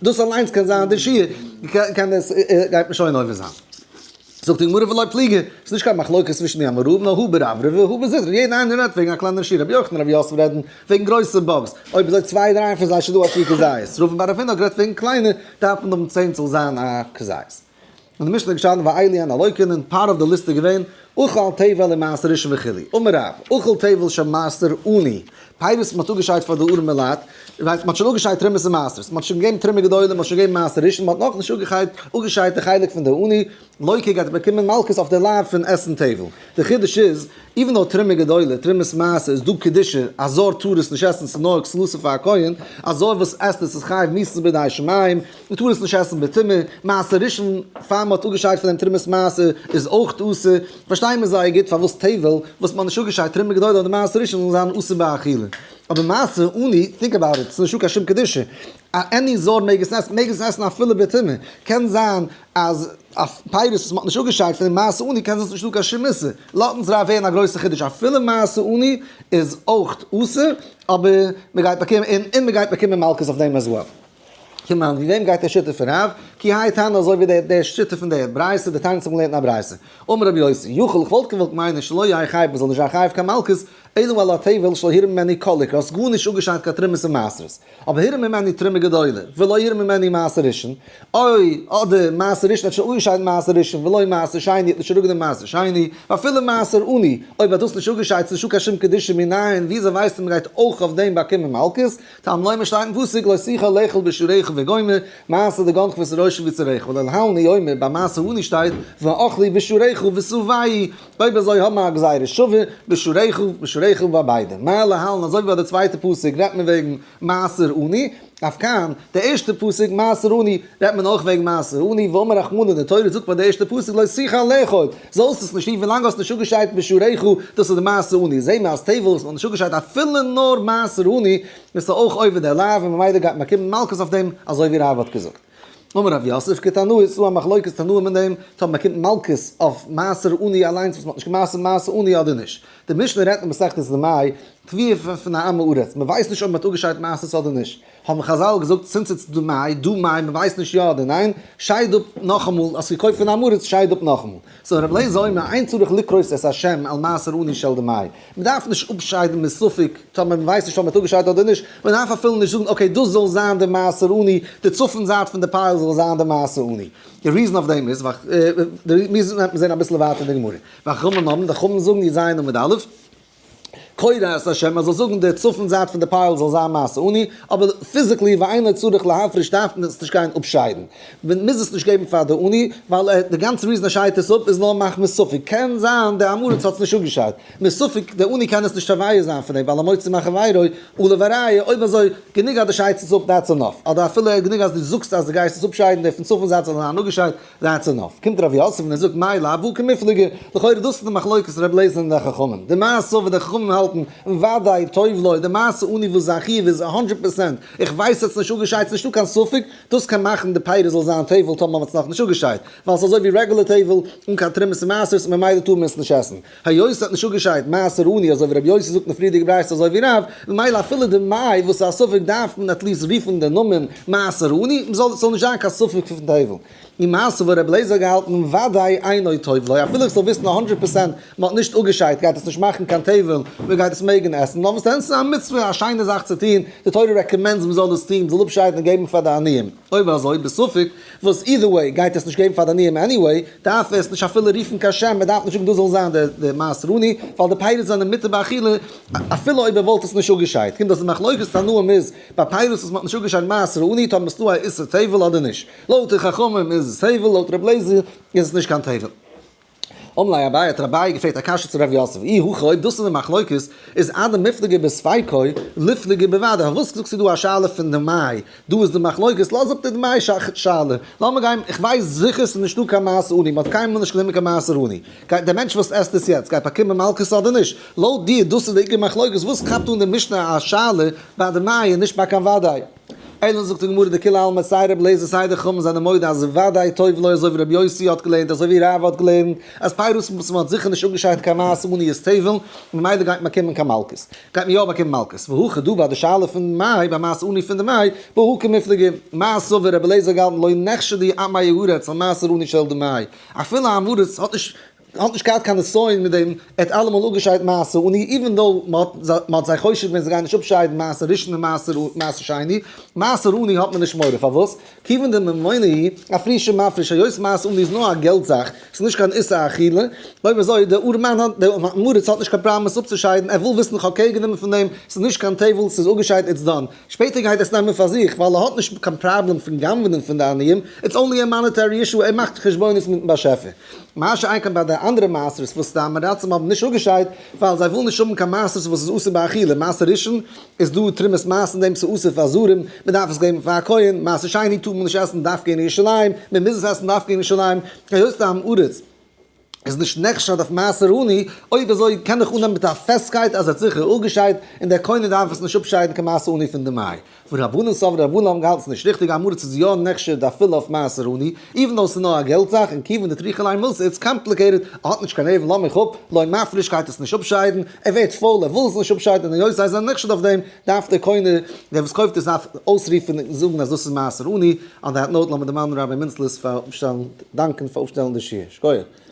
דאס אליינס קען זיין די שיעור, קען עס, גייט מען שוין עובר זיין. זאגט די גמרא ולא פליגי, ס'איז נישט קיין מחלוקת צווישן די אמוראים נאר הא ברברבי והא בזוטרי, יעדער איינער רעדט וועגן א קלענערע שיעור, רבי יוחנן רבי יוסף רעדן וועגן גרויסע bugs, אויב אזוי צוויי דריי פון זיי איז שוין דא א שיעור כזית, רבא בר רב הונא האט גערעדט וועגן קליינע, דארף מען האבן צען ס'זאל זיין א כזית. און די משנה איז געשטאנען ואלו הן הלוקין און part of די ליסט איז געווען אכל טבל ומעשר ראשון וכו', אמר רב, אכל טבל של מעשר עני, פירות מ'האט אפגעשיידט פאר די ארעמע לייט, ווייסט מ'האט שוין אפגעשיידט תרומות און מעשרות, מ'האט שוין געגעבן תרומה גדולה, מ'האט שוין געגעבן מעשר ראשון, מ'האט נאכנישט אפגעשיידט די חלק פון די עני, לוקה גייט באקומען מלקות אויף די לאו פון עסן טבל. די חידוש איז, even though תרומה גדולה, תרומת מעשר איז דא קדושה, א זר טאר עס נישט עסן, ס'איז נאר exclusive פאר א כהן, א זר וואס עסט עס איז חייב מיתות בידי שמים, מ'טאר עס נישט עסן בטומאה, מעשר ראשון פאר מ'האט אפגעשיידט פון דעם תרומת מעשר איז אויך אסור, פארשטייען מיר זייער גוט פארוואס טבל וואס מ'האט נישט אפגעשיידט תרומה גדולה אדער מעשר ראשון זאל זיין אסור באכילה. אבער מעשר עני, think about it, ס'איז נישטא קיין שום קדושה, א עני זר מעג עס עסן, מעג עס עסן אפילו בטומאה, קען זיין אז א פירות וואס מ'האט נישט אפגעשיידט פון דעם מעשר עני קען זיין ס'נישטא קיין שום איסור, לאזט אונז רב הערן א גרויסע חידוש אפילו מעשר עני איז אויך אסור, אבער מ'גייט באקומען, און מ'גייט באקומען מלקות אויף דעם as well. כמאן, ווי וועם גייט דער שיטה פון רב? כי האי תנא אזוי ווי דער שיטה פון דער ברייתא, דתניא האט געלערנט אין א ברייתא. אמר רבי יוסי, יכול איך וואלט געוואלט מיינען שלא יהא חייב מען זאל נישט זיין חייב קיין מלקות, אלא על הטבל שלא הורם ממנו כל עיקר, האסט גארנישט אפגעשיידט קיין תרומות און מעשרות, אבער הורם ממנו תרומה גדולה, ולא הורם ממנו מעשר ראשון, אוי, אדער מעשר ראשון האט שוין אפגעשיידט מעשר ראשון ולא מעשר שני האט נישט אראפגענומען מעשר שני, ואפילו מעשר עני, אויב האט דאס נישט אפגעשיידט ס'נישטא קיין שום קדושה מנין, וויאזוי ווייסטו מ'גייט אויך אויף דעם באקומען מלקות? תלמוד לומר שטייט אין פסוק לא תוכל לאכול בשעריך וגומר, מעשה דגנך ותירושך ויצהרך, ולהלן הוא אומר ביי מעשר עני שטייט ואכלו בשעריך ושבעו, אויב אזוי האבן מיר א גזירה שווה בשעריך בשעריך ביי ביידע, מה להלן אזוי ווי ביי די צווייטע פסוק רעדט מען וועגן מעשר עני, אף כאן די ערשטע פסוק מעשר עני רעדט מען אויך וועגן מעשר עני, ואמר רחמנא די תורה זאגט ביי די ערשטע פסוק לא תוכל לאכול, זאלסט עס נישט טון ווילאנג האסט נישט אפגעשיידט בשעריך, דאס איז די מעשר עני, זעהן מיר אז טבל וואס מען האט נישט אפגעשיידט אפילו נאר מעשר עני איז אויך עובר די לאו און ממילא גייט מען באקומען מלקות אויף דעם אזוי ווי רב האט געזאגט. אמר רב יוסף כתנאי ס'איז דא א מחלוקת תנאים אין דעם טאמער מען באקומט מלקות אויף מעשר עני אליינס וואס מען האט נישט גע'מעשר'ט מעשר עני אדער נישט. די משנה רעדט אין מסכת דמאי תבואה פון א עם הארץ, מען ווייסט נישט אויב מען האט אפגעשיידט מעשרות אדער נישט. האבן חזל געזאגט since it's דמאי דמאי מען ווייסט נישט יא אדער ניין, שייד אפ נאכאמאל, האסט געקויפט פון עם הארץ שייד אפ נאכאמאל. so רבי אליעזר אומר אין צריך לקרות את השם על מעשר עני של דמאי, מען דארף נישט אפשיידן מספק טאמער מען ווייסט נישט אויב מען האט אפגעשיידט אדער נישט, מען דארף אפילו נישט זאגן okay דאס זאל זיין די מעשר עני, די צפון זייט פון די pile זאל זיין די מעשר עני. די reason אויף דעם איז ווייל די reason וועט מען זען אביסל ווייטער אין די גמרא. וחכמים אומרים, די חכמים זאגן י"ז עמוד א', קורא את השם, ער זאל זאגן די צפון זייט פון די pile זאל זיין מעשר עני, אבער physically ואינו צריך להפריש דארף מען עס נישט גיין אפשיידן, מען מוז עס נישט געבן פאר די עני, ווייל די גאנצע reason ער שיידט עס אפ איז נאר מחמת ספק, קען זיין די עם הארץ האט עס נישט אפגעשיידט, מספק די עני קען עס נישט תובע זיין פון דעם ווייל המוציא מחבירו עליו הראיה, אויב אזוי גענוג אז דו שיידסט עס אפ that's enough, אדער אפילו גענוג אז דו זאגסט אז דו גייסט עס אפשיידן די פון צפון זייט זאל זיין אפגעשיידט, that's enough. קומט רב יוסף און ער זאגט מאי לאו הא קמיפלגי, לכאורה דאס איז די מחלוקת רבי אליעזר און די חכמים. דמר סבר די חכמים האלטן ודאי טובלו די מעשר עני וואס זיין חיוב איז א הונדרעט percent, איך ווייס עס נישט אפגעשיידט ס'נישטא קיין ספק, דאס קען מאכן די פירות זאל זיין טבל טאמער מ'האט עס נאכנישט אפגעשיידט, ווייל ס'איז אזוי ווי רעגולער טבל אן קיין תרומות און מעשרות און ממילא טאר מען עס נישט עסן. היות ס'האט נישט אפגעשיידט מעשר עני אזוי ווי רבי יוסי זאגט אין פריערדיגע ברייתא אזוי ווי רב, ממילא אפילו דמאי וואס איז א ספק דארף מען at least רופן די נאמען מעשר עני, מ'זאל ס'זאל נישט זיין קיין ספק פון טבל. און מעשר וואלט רבי אליעזר געהאלטן ודאי אינו טובלו, אפילו איך זאל וויסן א הונדרעט percent מ'האט נישט אפגעשיידט גייט עס נישט מאכן קיין טבל, מ'גייט עס מעגן עסן, נאר וואס דען ס'איז א מצוה א שיינע זאך צו טון, די תורה recommends מ'זאל דאס טון, מ'זאל אפשיידן און געבן פאר די עניים. אויב אזוי בספק, וואס either way גייט עס נישט געבן פאר די עניים anyway, דארף עס נישט אפילו רופן קיין שם, מען דארף נישט זאגן דאס זאל זיין די מעשר עני, ווייל די פירות זענען מותר באכילה אפילו אויב ער וואלט עס נישט אפגעשיידט. קומט אויס די מחלוקת תנאים איז ביי פירות וואס מען האט נישט אפגעשיידט מעשר עני טאמער ס'דא א איסור טבל אדער נישט. לויט די חכמים איז עס טבל, לויט ר' אליעזר איז עס נישט קיין טבל. אמר ליה אביי האט אביי געפרעגט א קשיא צו רב יוסף, אי הכי אויב דאס איז די מחלוקת, איז אדמיפלגי בספיקא ליפלגי בוודאי, פארוואס זאגסטו דא א שאלה פון דמאי, דא איז די מחלוקת, לאז אפ די דמאי שאלה, לאמיר גיין, איך ווייס זיכער ס'איז נישטא קיין מעשר עני, מ'האט קיינמאל נישט גענומען קיין מעשר עני, גייט דער מענטש וואס עסט עס יעצט גייט באקומען מלקות אדער נישט, לויט דיר דאס איז די עיקר מחלוקת, וואס כאפט אן די משנה א שאלה ביי דמאי און נישט ביי קיין וודאי? אלא זאגט די גמרא דכולי עלמא סיי רבי אליעזר סיי די חכמים זענען מודה אז ודאי טובלו אזוי ווי רבי יוסי האט געלערנט אזוי ווי רב האט געלערנט אז פירות וואס מען האט זיכער נישט אפגעשיידט קיין מעשר עני איז טבל ממילא גייט מען באקומען קיין מלקות גייט מען יא באקומען מלקות והכא דא ביי די שאלה פון דמאי ביי מעשר עני פון דמאי בהא קמיפלגי מר סבר רבי אליעזר געהאלטן לא נחשדו עמי הארץ על מעשר עני של דמאי אפילו עם הארץ האט נישט האט נישט געהאט קיין נסיון מיט דעם, ער האט אלעמאל אפגעשיידט מעשר עני, even though מען האט זיי חושד געווען זיי גייען נישט אפשיידן מעשר ראשון און מעשר שני, מעשר עני האט מען נישט מורא, פארוואס? כיוון דממונא הוא, אפרושי מפריש, היות מעשר עני איז נאר א געלט זאך, ס'איז נישט קיין איסור אכילה, אויב אזוי דער ארעמאן האט, דער עם הארץ האט נישט קיין פראבלעם עס אפצושיידן, ער וויל וויסן איך האב care גענומען פון דעם, ס'איז נישט קיין טבל, ס'איז אפגעשיידט it's done. שפעטער גייט עס נעמען פאר זיך ווייל ער האט נישט קיין פראבלעם פון גנב'נען פון די עניים, it's only a monetary issue, ער מאכט חשבונות מיטן באשעפער. מה שאין כן ביי די אנדערע מעשרות וואס די עם הארצים האבן נישט אפגעשיידט, ווייל זיי ווילן נישט האבן קיין מעשרות וואס איז אסור באכילה, מעשר ראשון איז דא תרומת מעשר אין דעם ס'איז אסור פאר זרים, מען דארף עס געבן פאר א כהן, מעשר שני טאר מען נישט עסן דווקא אין ירושלים, מען מוז עס עסן דווקא אין ירושלים, היות די עם הארץ. איז נישט נחשד אויף מעשר עני, אויב אזוי קען איך אננעמען מיט א פעסטקייט אז ער האט זיכער אפגעשיידט, און דער קונה דארף עס נישט אפשיידן קיין מעשר עני פון די מאי. ורבנן סברי רבנן האבן געהאלטן ס'איז נישט ריכטיג עם הארץ איז יא נחשד אפילו אויף מעשר עני, even though ס'איז נאר א געלט זאך, און כיוון דטריחא ליה מילתא it's complicated, ער האט נישט קיין נערוון לאז מיך אפ, לא מפריש גייט עס נישט אפשיידן, ער ווערט פויל ער וויל עס נישט אפשיידן און היות זיי זענען נחשד אויף דעם, דארף דער קונה, דער וואס קויפט עס דארף אויסרופן און זאגן אז דאס איז מעשר עני, on that note לאמיר דערמאנען רבי מינצלעס פאר אויפשטעלן, דאנקען פאר אויפשטעלן די שיעור. שכוח.